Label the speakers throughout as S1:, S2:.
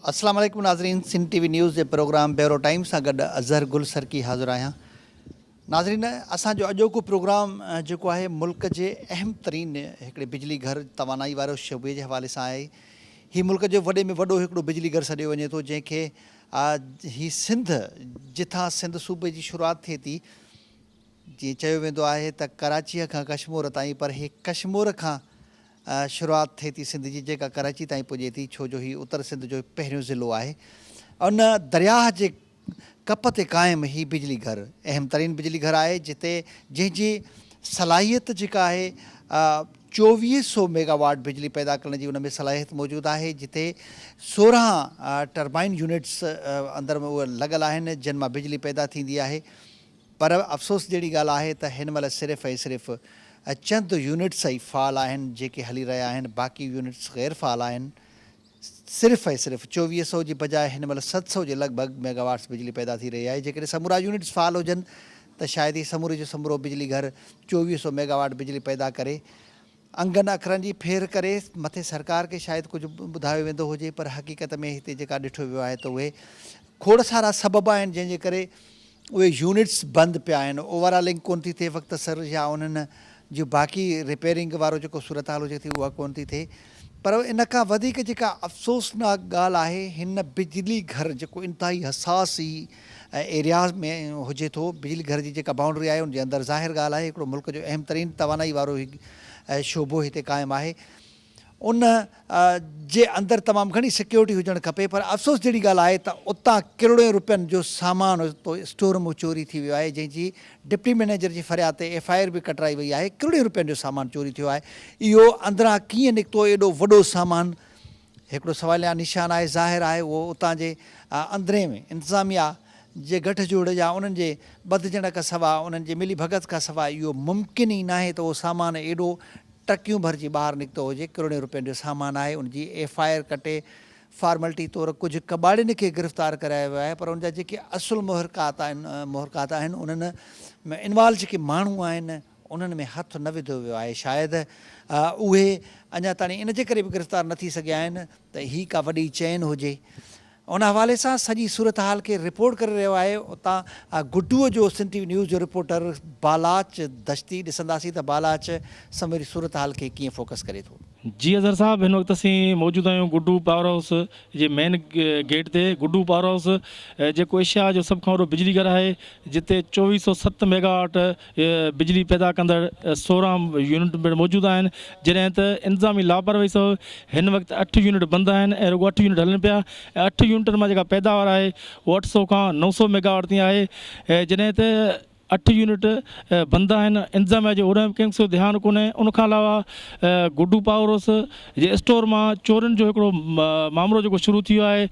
S1: اسلام عليڪم ناظرين سنڌ ٽي وي نيوز جي پروگرام بيورو ٽائيم سان گڏ اظهر گل سرڪي حاضر آهيان ناظرين اسان جو اڄوڪو پروگرام جيڪو آهي ملڪ جي اهم ترين هڪڙي بجلي گهر توانائي وارو شعبي جي حوالي سان آهي هي ملڪ جو وڏي ۾ وڏو هڪڙو بجلي گهر سڏيو وڃي ٿو جنهن کي هي سنڌ جتان سنڌ صوبي جي شروعات ٿئي ٿي جيئن چيو ويندو آهي ته ڪراچيء کان ڪشمور تائين پر هي ڪشمور کان شروعات ٿئي ٿي سنڌ جي جيڪا ڪراچي تائين پڄي ٿي ڇو جو هي اتر سنڌ جو پهريون ضلعو آهي. ان درياهه جي ڪپ تي قائم هي بجلي گهر اهم ترين بجلي گهر آهي جتي جنهن جي صلاحيت جيڪا آهي 24 سو ميگا واٽ بجلي پيدا ڪرڻ جي ان ۾ صلاحيت موجود آهي جتي 16 ٽربائن يونٽس اندر ۾ اهي لڳل آهن جن مان بجلي پيدا ٿيندي آهي. پر افسوس جهڙي ڳالهه آهي ته هن مهل صرف ۽ صرف چند يونٽس ئي فعال آهن جيڪي هلي رهيا آهن باقي يونٽس غير فعال آهن صرف ۽ صرف 24 سئو جي بجاء هن مهل 7 سئو جي لڳ ڀڳ ميگاواٽس بجلي پيدا ٿي رهي آهي جيڪڏهن سمورا يونٽس فعال هجن ته شايد هي سموري جو سمورو بجلي گهر 24 سئو ميگاواٽ بجلي پيدا ڪري انگن اکرن جي ڦير ڪري مٿي سرڪار کي شايد ڪجهه ٻڌايو ويندو هجي پر حقيقت ۾ هتي جيڪا ڏٺو ويو آهي ته اهي کوڙ سارا سبب آهن جنهن جي ڪري اهي يونٽس بند پيا آهن اوور هالنگ ڪونه ٿي ٿئي وقت سر يا انهن جي باقي رپيئرنگ وارو جيڪو صورتحال هجي ٿي اها ڪونه ٿي ٿئي پر ان کان وڌيڪ جيڪا افسوسناڪ ڳالهه آهي هن بجلي گهر جيڪو انتهائي حساس هي ايرياز ۾ هجي ٿو، بجلي گهر جي جيڪا بائونڊري آهي ان جي اندر ظاهر ڳالهه آهي هڪڙو ملڪ جو اهم ترين توانائي وارو هي شعبو هتي قائم آهي ان جي اندر تمام گهڻي سيڪيورٽي هجڻ کپي پر افسوس جهڙي ڳالهه آهي ته اتان ڪروڙين روپين جو سامان اتو اسٽور مون چوري ٿي ويو آهي جنهن جي ڊپٽي مئنيجر جي فرياد تي ايف I R به ڪٽرائي وئي آهي ڪروڙين روپين جو سامان چوري ٿيو آهي اهو اندران ڪيئن نڪتو ايڏو وڏو سامان هڪڙو سواليا نشان آهي، ظاهر آهي اهو اتان جي اندرين ۾ انتظاميا جي ڳٺ جوڙ يا انهن جي ٻڌجڻ کان سواء انهن جي ملي ڀڳت کان سواء اهو ممڪن ئي ناهي ته اهو سامان ايڏو ٽرڪيون ڀرجي ٻاهر نڪتو هجي، ڪروڙين روپين جو سامان آهي، ان جي ايف I R ڪٽي فارملٽي طور ڪجهه ڪٻاڙين کي گرفتار ڪرايو ويو آهي پر ان جا جيڪي اصل محرڪات آهن محرڪات آهن انهن ۾ انوالو جيڪي ماڻهو آهن انهن ۾ هٿ نه وڌو ويو آهي، شايد اهي اڃا تاڻي ان جي ڪري به گرفتار نه ٿي سگهيا آهن ته هي ڪا وڏي چين هجي. ان حوالي سان سڄي صورتحال کي رپورٽ ڪري رهيو آهي اتان گڊوء جو سنڌ ٽي وي نيوز جو رپورٽر بالاچ دشتي، ڏسنداسين ته بالاچ سموري صورتحال کي ڪيئن فوڪس ڪري ٿو.
S2: جي اظهر صاحب هن وقت اسين موجود آهيون گڊو پاور هائوس جي مين گيٽ تي، گڊو پاور هائوس جيڪو ايشيا جو سڀ کان وڏو بجلي گهر آهي جتي 2407 ميگاواٽ بجلي پيدا ڪندڙ 16 يونٽ پڻ موجود آهن جڏهن ته انتظامي لاپرواهي سبب هن وقت اٺ يونٽ بند آهن ۽ رڳو اٺ يونٽ هلن پيا ۽ اٺ يونٽن مان جيڪا پيداوار آهي اهو اٺ سئو کان نو سئو ميگاواٽ تائين آهي جڏهن ته اٺ يونٽ بند آهن انتظاميا جو اوڏانهن به ڪنهن قسم جو ڌيان ڪونهي ان کان علاوه گڊو پاور هائوس جي اسٽور مان چورين جو هڪڙو مامرو جيڪو شروع ٿي ويو آهي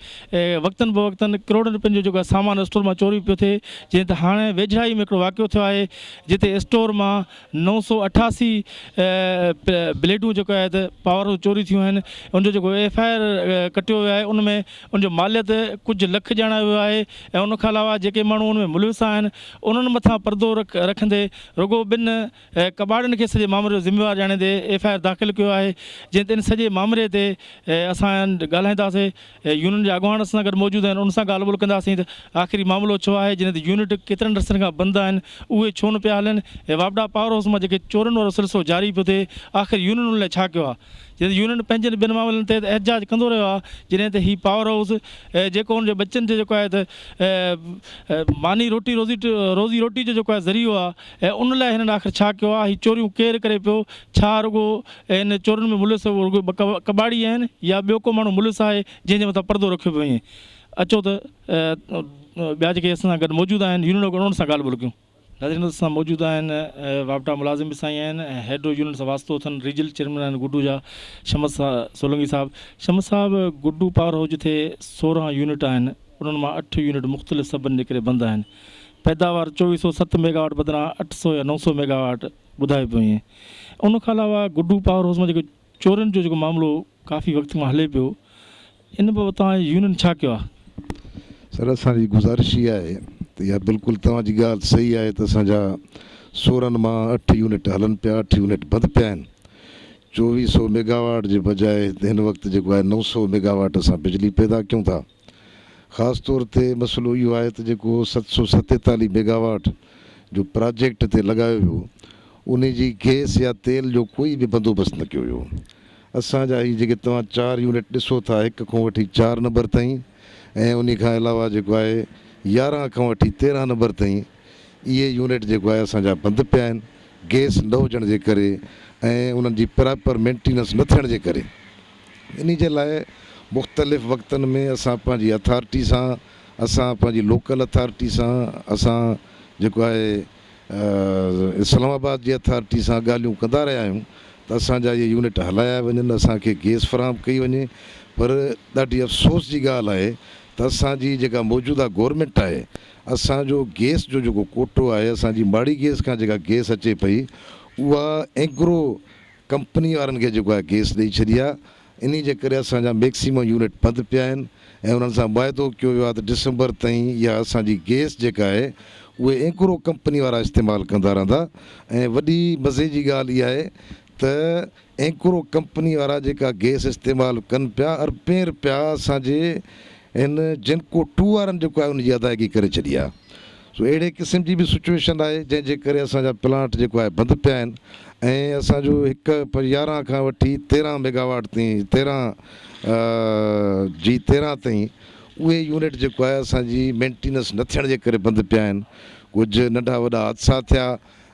S2: وقتن بوقتن ڪروڙن روپين جو جيڪو آهي سامان اسٽور مان چوري پيو ٿئي جنهن ته هاڻي ويجهڙائي ۾ هڪڙو واقعو ٿيو آهي جتي اسٽور مان 988 بليڊون جيڪو آهي ته پاور چوري ٿيون آهن ان جو جيڪو ايف I R ڪٽيو ويو آهي ان ۾ ان جو ماليت ڪجهه لک ڄاڻايو ويو آهي ۽ ان کان علاوه جيڪي ماڻهو ان ۾ ملوث آهن انهن مٿان پردو رکندي رڳو ٻن ڪٻاڙين کي سڄي مامري جو ذميوار ڄاڻيندي ايف I R داخل ڪيو آهي جنهن تي ان سڄي مامري تي اسان ڳالهائينداسين يونين جا اڳواڻ اسان سان گڏ موجود آهن ان سان ڳالهه ٻولهه ڪنداسين ته آخري معاملو ڇو آهي جنهن تي يونٽ ڪيترن رستن کان بند آهن اهي ڇو نه پيا هلن ۽ واپڊا پاور هائوس مان جيڪي چورن وارو سلسلو جاري پيو ٿئي آخر يونين ان لاء ڇا ڪيو آهي جنهن تي يونين پنهنجن ٻين معاملن تي ته احتجاج ڪندو رهيو آهي جڏهن ته هي پاور هائوس جيڪو ان جي ٻچن جو جيڪو آهي ته ماني روٽي روزي روزي روٽي جو جيڪو آهي ذريعو آهي ۽ ان لاء هنن آخر ڇا ڪيو آهي؟ هي چوريون ڪير ڪري پيو؟ ڇا رڳو ان چورن ۾ ملوث رڳو ڪٻاڙي آهن يا ٻيو ڪو ماڻهو ملوث آهي جنهن جي مٿان پردو رکيو پيو وڃي؟ اچو ته ٻيا جيڪي اسان سان گڏ موجود آهن يونين اڳواڻ انهن سان ڳالهه ٻولهه ڪيون. ناظرين اسان سان موجود آهن واپڊا ملازم به سائين آهن ۽ هيڊ يونين سان واسطو اٿن ريجنل چيئرمين آهن گڊو جا شمس سولنگي صاحب. شمس صاحب گڊو پاور هائوس جتي 16 يونٽ آهن انهن مان اٺ يونٽ مختلف سببن جي ڪري بند آهن پيداوار 24 سو ست ميگاواٽ بدران 800 يا 900 ميگاواٽ ٻڌايو پيو وڃي. ان کان علاوه گڊو پاور هائوس مان جيڪو چورين جو جيڪو معاملو ڪافي وقت کان هلي پيو ان بابت توهان جي يونين ڇا ڪيو آهي؟
S3: سر اسان جي گذارش اها آهي ته اها بلڪل توهان جي ڳالهه صحيح آهي ته اسان جا 16 مان اٺ يونٽ هلن پيا اٺ يونٽ بند پيا آهن. چوويهه سئو ميگاواٽ جي بجاء هن وقت جيڪو آهي 900 ميگاواٽ اسان بجلي پيدا ڪيون ٿا. خاص طور تي مسئلو اهو آهي ته جيڪو 747 ميگاواٽ جو پراجيڪٽ تي لڳايو ويو انهي جي گئس يا تيل جو ڪوئي به بندوبست نه ڪيو ويو. اسان جا هي جيڪي توهان چار يونٽ ڏسو ٿا هڪ کان وٺي چار نمبر تائين ۽ انهي کان علاوه جيڪو آهي 11 کان وٺي 13 نمبر تائين اهي يونٽ جيڪو آهي اسان جا بند پيا آهن گئس نه هجڻ جي ڪري ۽ انهن جي پراپر مينٽيننس نه ٿيڻ جي ڪري. انهي جي لاء مختلف وقتن ۾ اسان پنهنجي اٿارٽي سان اسان پنهنجي لوڪل اٿارٽي سان اسان جيڪو آهي اسلام آباد جي اٿارٽي سان ڳالهيون ڪندا رهيا آهيون ته اسان جا اهي يونٽ هلايا وڃن اسان کي گئس فراهم ڪئي وڃي پر ڏاڍي افسوس جي ڳالهه آهي ته اسان جي جيڪا موجوده گورنمينٽ آهي اسان جو گئس جو جيڪو ڪوٽو آهي اسان جي ماڙي گئس کان جيڪا گئس اچي پئي اها اينگرو ڪمپني وارن کي جيڪو آهي گئس ڏئي ڇڏي آهي انهي جي ڪري اسان جا ميڪسيمم يونٽ بند پيا آهن ۽ انهن سان واعدو ڪيو ويو آهي ته ڊسمبر تائين اها اسان جي گئس جيڪا آهي اهي اينگرو ڪمپني وارا استعمال ڪندا رهندا ۽ وڏي مزي جي ڳالهه اها آهي ته اينگرو ڪمپني وارا جيڪا گئس استعمال ڪن پيا اربين رپيا اسان جي هن جنڪو ٽو وارن جيڪو آهي ان جي ادائگي ڪري ڇڏي آهي سو اهڙي قسم جي به سچويشن آهي جنهن جي ڪري اسان جا پلانٽ جيڪو آهي بند پيا آهن ۽ اسان جو هڪ 11 کان وٺي 13 ميگاواٽ تائين 13 جي 13 تائين اهي يونٽ جيڪو آهي اسان جي مينٽيننس نه ٿيڻ جي ڪري بند پيا آهن. ڪجهه ننڍا وڏا حادثا ٿيا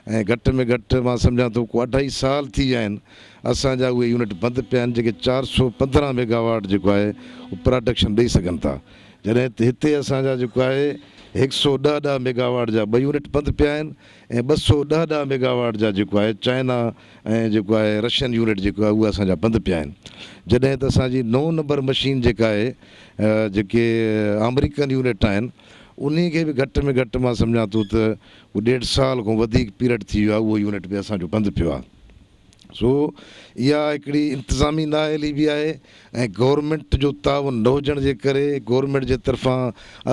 S3: ۽ گهٽ ۾ گهٽ مان سمجهان ٿو ڪو اڍائي سال ٿي ويا آهن اسان جا اهي يونٽ بند پيا آهن جيڪي 415 ميگاواٽ جيڪو آهي اهو پراڊڪشن ڏئي سگهن ٿا جڏهن ته هتي اسان جا جيڪو آهي 110 ڏهه ميگاواٽ جا ٻه يونٽ بند پيا آهن ۽ 210 ڏهه ميگاواٽ جا جيڪو آهي چائنا ۽ جيڪو آهي رشين يونٽ جيڪو آهي اهي اسان جا بند پيا آهن جڏهن ته اسان جي نو نمبر مشين جيڪا آهي جيڪي آمريڪن يونٽ آهن انهي کي به گهٽ ۾ گهٽ مان سمجهان ٿو ته ڪو ڏيڍ سال کان وڌيڪ پيريڊ ٿي ويو آهي اهو يونٽ به اسان جو بند پيو آهي سو اها هڪڙي انتظامي نااهلي به آهي ۽ گورنمينٽ جو تعاون نه هجڻ جي ڪري گورنمينٽ جي طرفان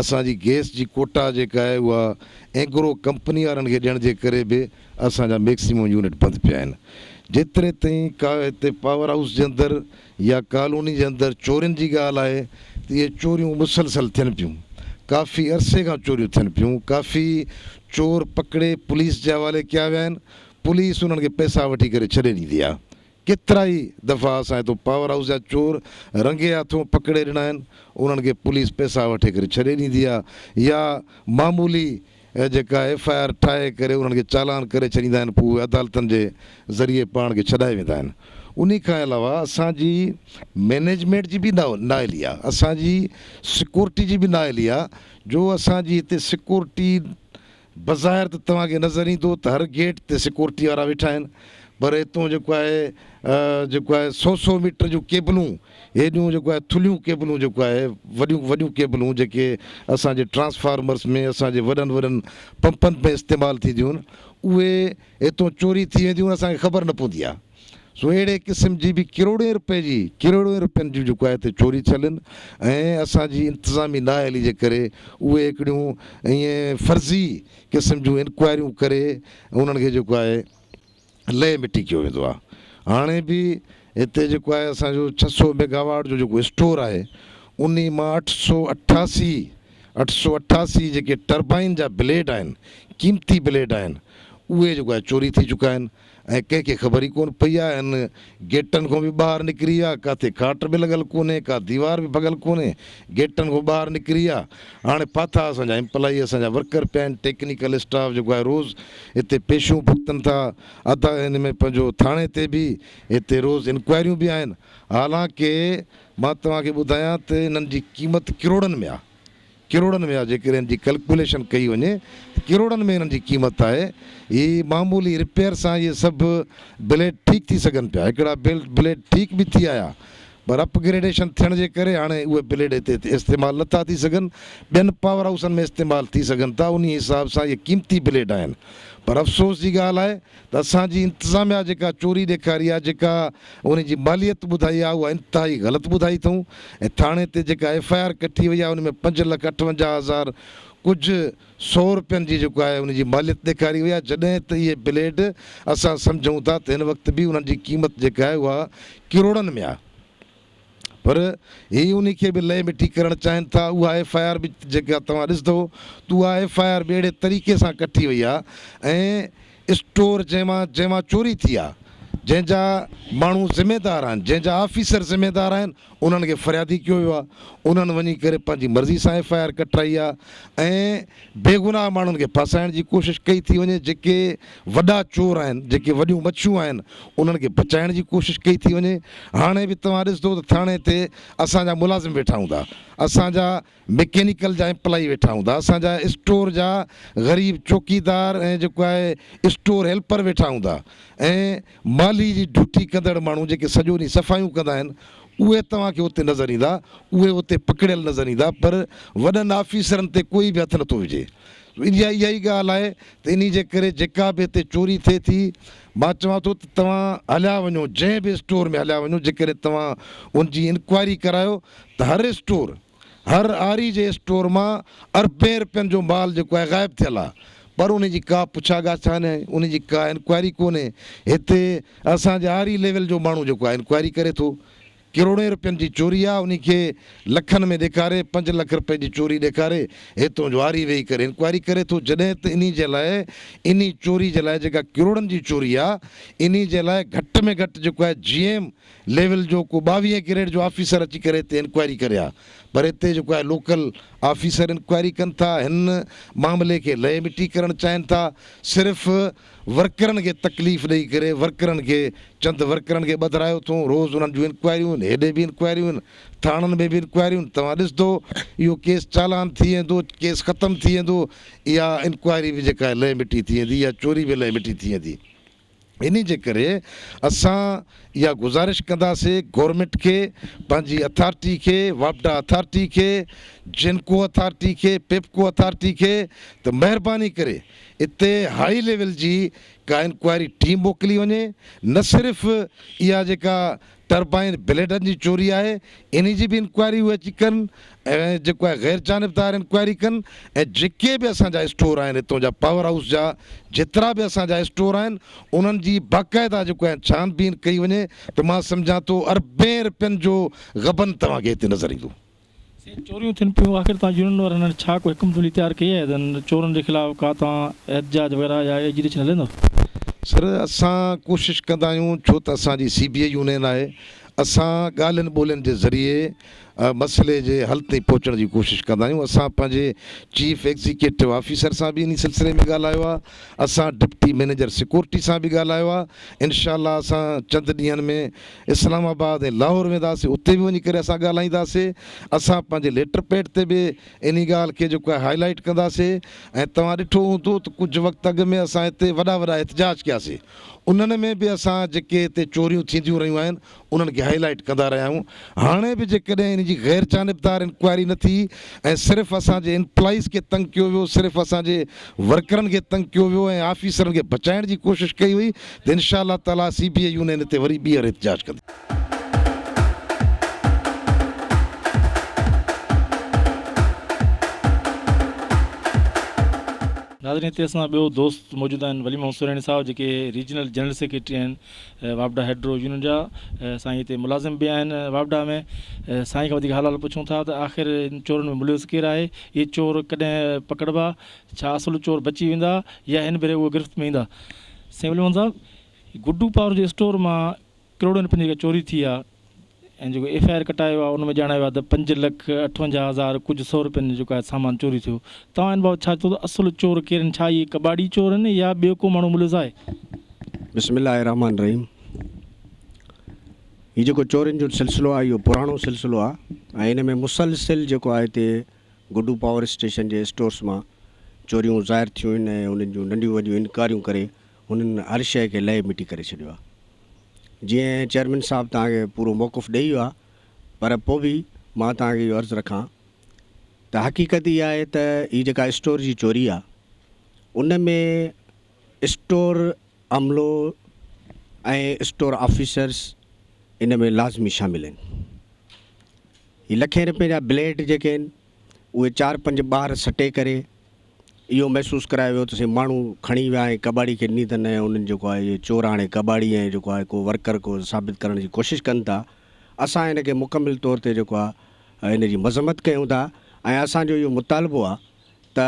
S3: اسان جي گئس جي ڪوٽا جيڪا آهي اها اينگرو ڪمپني وارن کي ڏيڻ جي ڪري به اسان جا ميڪسيمم يونٽ بند پيا آهن جيتري تائين ڪا هتي پاور هائوس جي اندر يا ڪالوني جي اندر چورين جي ڳالهه آهي ته اهي چوريون مسلسل ٿين پيون، ڪافي عرصي کان چوريون ٿين پيون، ڪافي چور پڪڙي پوليس جي حوالي ڪيا ويا آهن، پوليس انهن کي پئسا وٺي ڪري ڇڏي ڏيندي آهي، ڪيترائي دفعا اسان هتو پاور هائوس جا چور رنگي هٿون پڪڙي ڏنا آهن، انهن کي پوليس پئسا وٺي ڪري ڇڏي ڏيندي آهي يا معمولي ۽ جيڪا ايف I R ٺاهي ڪري انهن کي چالان ڪري ڇڏيندا آهن پوء اهي عدالتن جي ذريعي پاڻ کي ڇڏائي ويندا آهن انهي کان علاوه اسان جي مئنيجمينٽ جي به نااهلي آهي اسان جي سيڪورٽي جي به نااهلي آهي جو اسان جي هتي سيڪورٽي بظاهر ته توهان کي نظر ايندو ته هر گيٽ تي سيڪورٽي وارا ويٺا آهن پر هتون جيڪو آهي جيڪو آهي سو سو ميٽر جون ڪيبلون هيڏيون جيڪو آهي ٿلهيون ڪيبلون جيڪو آهي وڏيون وڏيون ڪيبلون جيڪي اسان جي ٽرانسفارمرس ۾ اسان جي وڏن وڏن پمپن ۾ استعمال ٿينديون آهن اهي هتون چوري ٿي وينديون آهن اسان کي خبر نه پوندي آهي سو اهڙي قسم جي به ڪروڙين روپين جي ڪروڙين روپين جون جيڪو آهي هتي چوري ٿيل آهن ۽ اسان جي انتظامي نااهلي جي ڪري اهي هڪڙيون ائين فرضي قسم جون انڪوائريون ڪري انهن کي جيڪو آهي لئه مٽي ڪيو ويندو آهي. هاڻي به هتي جيڪو آهي اسان جو 600 ميگاواٽ جو جيڪو اسٽور آهي انهي مان 888 888 جيڪي ٽربائن جا بليڊ آهن قيمتي بليڊ آهن اهي جيڪو آهي چوري ٿي چڪا آهن ۽ ڪنهن کي خبر ئي ڪونه پئي آهي هن گيٽن کان به ٻاهر نڪري ويا ڪاٿي کاٽ به لڳل ڪونهي ڪا ديوار به ڀڳل ڪونهي گيٽن کان ٻاهر نڪري ويا هاڻي ڦاٿا اسان جا ايمپلائي اسان جا ورڪر پيا آهن ٽيڪنيڪل اسٽاف جيڪو آهي روز هتي پيشيون ڀڳتن ٿا ادا ان ۾ پنهنجو ٿاڻي تي به هتي روز انڪوائريون به آهن حالانڪه مان توهان کي ٻڌايان ته انهن جي قيمت ڪروڙن ۾ آهي ڪروڙن ۾ آهي جيڪڏهن ان جي ڪلڪوليشن ڪئي وڃي ته ڪروڙن ۾ انهن جي قيمت آهي هي معمولي رپيئر سان اهي سڀ بليڊ ٺيڪ ٿي سگهن پيا هڪڙا بليڊ ٺيڪ به ٿي آيا پر اپ گريڊيشن ٿيڻ جي ڪري هاڻي اهي بليڊ هتي استعمال نه ٿا ٿي سگهن، ٻين پاور هائوسن ۾ استعمال ٿي سگهن ٿا، انهي حساب سان اهي قيمتي بليڊ آهن پر افسوس جي ڳالهه آهي ته اسان جي انتظاميا جيڪا چوري ڏيکاري آهي، جيڪا انهي جي ماليت ٻڌائي آهي اها انتهائي غلط ٻڌائي اٿئون ۽ ٿاڻي تي جيڪا ايف I R ڪٺي وئي آهي ان ۾ 5,58,000 ڪجهه سئو رپين جي جيڪو آهي ان جي ماليت ڏيکاري وئي آهي جڏهن ته اهي بليڊ اسان سمجهون ٿا ته هن وقت به انهن جي قيمت جيڪا آهي اها ڪروڙن ۾ آهي پر هي انهي کي به لئي مٺي ڪرڻ چاهين ٿا اها ايف I R به جيڪا توهان ڏسندو ته اها ايف I R به اهڙي طريقي سان ڪٺي وئي آهي ۽ اسٽور جنهن مان جنهن مان چوري ٿي آهي جنهن جا ماڻهو ذميدار آهن جنهن جا آفيسر ذميدار آهن انهن کي فريادي ڪيو ويو آهي، انهن وڃي ڪري پنهنجي مرضي سان ايف I R ڪٽرائي آهي ۽ بيگناهه ماڻهن کي ڦاسائڻ جي ڪوشش ڪئي ٿي وڃي، جيڪي وڏا چور آهن، جيڪي وڏيون مڇيون آهن، انهن کي بچائڻ جي ڪوشش ڪئي ٿي وڃي. هاڻي به توهان ڏسندو ته ٿاڻي تي اسان جا ملازم ويٺا هوندا، اسان جا مڪينيڪل جا ايمپلائي ويٺا هوندا، اسان جا اسٽور جا غريب چوڪيدار ۽ جيڪو آهي اسٽور هيلپر ويٺا هوندا ۽ مالهي جي ڊيوٽي ڪندڙ ماڻهو جيڪي سڄو ڏينهن صفايون ڪندا آهن اهي توهان کي اتي نظر ايندا، اهي اتي پڪڙيل نظر ايندا پر وڏن آفيسرن تي ڪوئي به هٿ نٿو وجهي. اها اها ئي ڳالهه آهي ته انهي جي ڪري جيڪا به هتي چوري ٿئي ٿي مان چوان ٿو ته توهان هليا وڃو جنهن به اسٽور ۾ هليا وڃو جيڪڏهن توهان ان جي انڪوائري ڪرايو ته هر اسٽور هر آري جي اسٽور مان اربين رپين جو مال جيڪو آهي غائب ٿيل آهي پر انهي جي ڪا پڇا ڳاڇا ناهي انهي جي ڪا انڪوائري ڪونهي هتي اسان جي آري ليول جو ماڻهو جيڪو آهي انڪوائري ڪري ٿو ڪروڙين رپين جي چوري آهي انهي کي لکن ۾ ڏيکاري پنج لک رپين جي چوري ڏيکاري هتون جو آري ويهي ڪري انڪوائري ڪري ٿو جڏهن ته انهي جي لاء انهي چوري جي لاء جيڪا ڪروڙن جي چوري آهي انهي جي لاء گهٽ ۾ گهٽ جيڪو آهي جي ايم ليول جو ڪو ٻاويهين گريڊ جو آفيسر اچي ڪري هتي انڪوائري ڪري ها پر هتي جيڪو آهي لوڪل آفيسر انڪوائري ڪن ٿا هن معاملي کي لئي مٽي ڪرڻ چاهين ٿا صرف ورڪرن کي تڪليف ڏئي ڪري ورڪرن کي چند ورڪرن کي ٻڌرايو اٿئون روز انهن جون انڪوائريون آهن هيڏي به انڪوائريون آهن ٿاڻن ۾ به انڪوائريون آهن توهان ڏسندو اهو ڪيس چالان ٿي ويندو ڪيس ختم ٿي ويندو اها انڪوائري به جيڪا آهي لئي مٽي ٿي ويندي اها چوري به لئي مٽي ٿي ويندي. انهي جي ڪري اسان اها گذارش ڪنداسي گورنمينٽ کي، پنهنجي اٿارٽي کي، واپڊا اٿارٽي کي، جنڪو اٿارٽي کي، پيپڪو اٿارٽي کي ته مهرباني ڪري اتي هائي ليول جي ڪا انڪوائري ٽيم موڪلي وڃي، نه صرف اها جيڪا ٽربائين بليڊن جي چوري آهي انهي جي به انڪوائري اهي اچي ڪن ۽ جيڪو آهي غير جانبدار انڪوائري ڪن ۽ جيڪي به اسان جا اسٽور آهن هتون جا پاور هائوس جا جيترا به اسان جا اسٽور آهن انهن جي باقاعده جيڪو آهي ڇان بين ڪئي وڃي ته مان سمجهان ٿو اربين رپين جو غبن توهان کي هتي نظر ايندو.
S2: سائين چوريون ٿين پيون آخر توهان يونين وارن هاڻي ڇا ڪو حڪمت عملي تيار ڪئي آهي ته چورن جي خلاف ڪا توهان احتجاج وغيره يا ايجيٽيشن هلندو؟
S3: سر اسان ڪوشش ڪندا آهيون ڇو ته اسان جي سي بي اي يونين آهي اسان ڳالهين ٻولهين جي ذريعي مسئلي جي حل تائين پهچڻ جي ڪوشش ڪندا آهيون اسان پنهنجي چيف ايگزيڪيٽو آفيسر سان به انهي سلسلي ۾ ڳالهايو آهي اسان ڊپٽي مئنيجر سيڪورٽي سان به ڳالهايو آهي انشاء الله اسان چند ڏينهن ۾ اسلام آباد ۽ لاهور وينداسين اتي به وڃي ڪري اسان ڳالهائينداسين اسان پنهنجي ليٽر پيڊ تي به انهي ڳالهه کي جيڪو آهي هائي لائيٽ ڪنداسين ۽ توهان ڏٺو هوندو ته ڪجهه وقت اڳ ۾ اسان هتي وڏا وڏا احتجاج ڪياسين انهن ۾ به اسان جيڪي هتي چوريون ٿينديون رهيون آهن انهن کي هائي لائيٽ ڪندا رهيا آهيون هاڻي به جيڪڏهن ان جي غير جانبدار انڪوائري نه ٿي ۽ صرف اسان جي امپلائيز کي تنگ ڪيو ويو صرف اسان جي ورڪرن کي تنگ ڪيو ويو ۽ آفيسرن کي بچائڻ جي ڪوشش ڪئي وئي ته انشاء الله تعاليٰ سي بي اي يونين هتي وري ٻيهر احتجاج ڪندي.
S2: ناظرين هتي اسان سان ٻيو دوست موجود آهن ولي محمد سورياڻي صاحب جيڪي ريجنل جنرل سيڪريٽري آهن واپڊا هيڊرو يونين جا سائين هتي ملازم به آهن واپڊا ۾ سائين کان وڌيڪ حال حال پڇون ٿا ته آخر ان چورن ۾ ملوث ڪير آهي اهي چور ڪڏهن پڪڙبا ڇا اصل چور بچي ويندا يا هن ڀيري اهي گرفت ۾ ايندا سائين ولي محمد صاحب گڊو پاور جي اسٽور مان ڪروڙين روپين جي چوري ٿي آ ۽ جيڪو ايف I R ڪٽايو آ ان ۾ ڄاڻايو آ ته 5,58,000 ڪجهه سو روپين جو جيڪو آهي سامان چوري ٿيو توهان ان بابت ڇا چئو ته اصل چور ڪير آهن ڇا اهي ڪٻاڙي چور آهن يا ٻيو ڪو ماڻهو ملوث آهي.
S4: بسم الله الرحمٰن الرحيم هي جيڪو چورين جو سلسلو آهي اهو پراڻو سلسلو آهي ۽ ان ۾ مسلسل جيڪو آهي هتي گڊو پاور اسٽيشن جي اسٽورس مان چوريون ظاهر ٿيون آهن ۽ انهن جون ننڍيون وڏيون انڪوائريون ڪري هنن هر شيء کي لئي مٽي ڪري ڇڏيو آهي. جيئن چيئرمين صاحب توهان کي پورو موقف ڏئي ويو آهي پر پوء به مان توهان کي اهو عرض رکان ته حقيقت اها آهي ته هي جيڪا اسٽور جي چوري آهي ان ۾ اسٽور عملو ۽ اسٽور آفيسرس ان ۾ لازمي شامل آهن. هي لکين رپين جا بليڊ جيڪي آهن اهي چار پنج ٻار سٽي ڪري اهو محسوس ڪرايو ويو ته سائين ماڻهو کڻي ويا ۽ ڪٻاڙي کي ڏني اٿن ۽ انهن جيڪو آهي اهي چور هاڻي ڪٻاڙي ۽ جيڪو آهي ڪو ورڪر ڪو ثابت ڪرڻ جي ڪوشش ڪن ٿا. اسان ان کي مڪمل طور تي جيڪو آهي ان جي مذمت ڪيون ٿا ۽ اسان جو اهو مطالبو آهي ته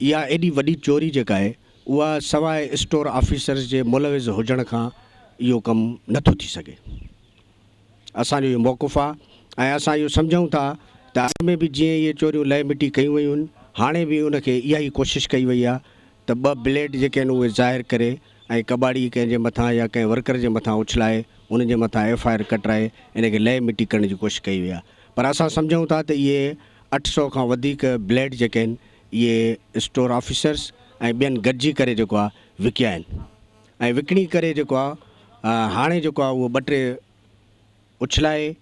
S4: اها ايڏي وڏي چوري جيڪا آهي اها سواء اسٽور آفيسرز جي ملوث هجڻ کان اهو ڪم نٿو ٿي سگهي. اسان جو اهو موقف آهي ۽ اسان اهو سمجهون ٿا ته اڳ ۾ به جيئن اهي چوريون لئه مٽي ڪيون ويون آهن هاڻي به ان کي اها ئي ڪوشش ڪئي وئي آهي ته ٻه بليڊ جيڪي آهن اهي ظاهر ڪري ۽ ڪٻاڙي ڪنهن جي مٿان يا ڪنهن ورڪر جي مٿان اڇلائي ان جي مٿان ايف I R ڪٽرائي ان کي لئه مٽي ڪرڻ جي ڪوشش ڪئي وئي آهي پر اسان سمجهون ٿا ته اهي 800 کان وڌيڪ بليڊ جيڪي آهن اهي اسٽور آفيسرز ۽ ٻين گڏجي ڪري جيڪو آهي وڪيا آهن ۽ وڪڻي ڪري جيڪو آهي هاڻي جيڪو آهي اهو ٻه ٽي اڇلائي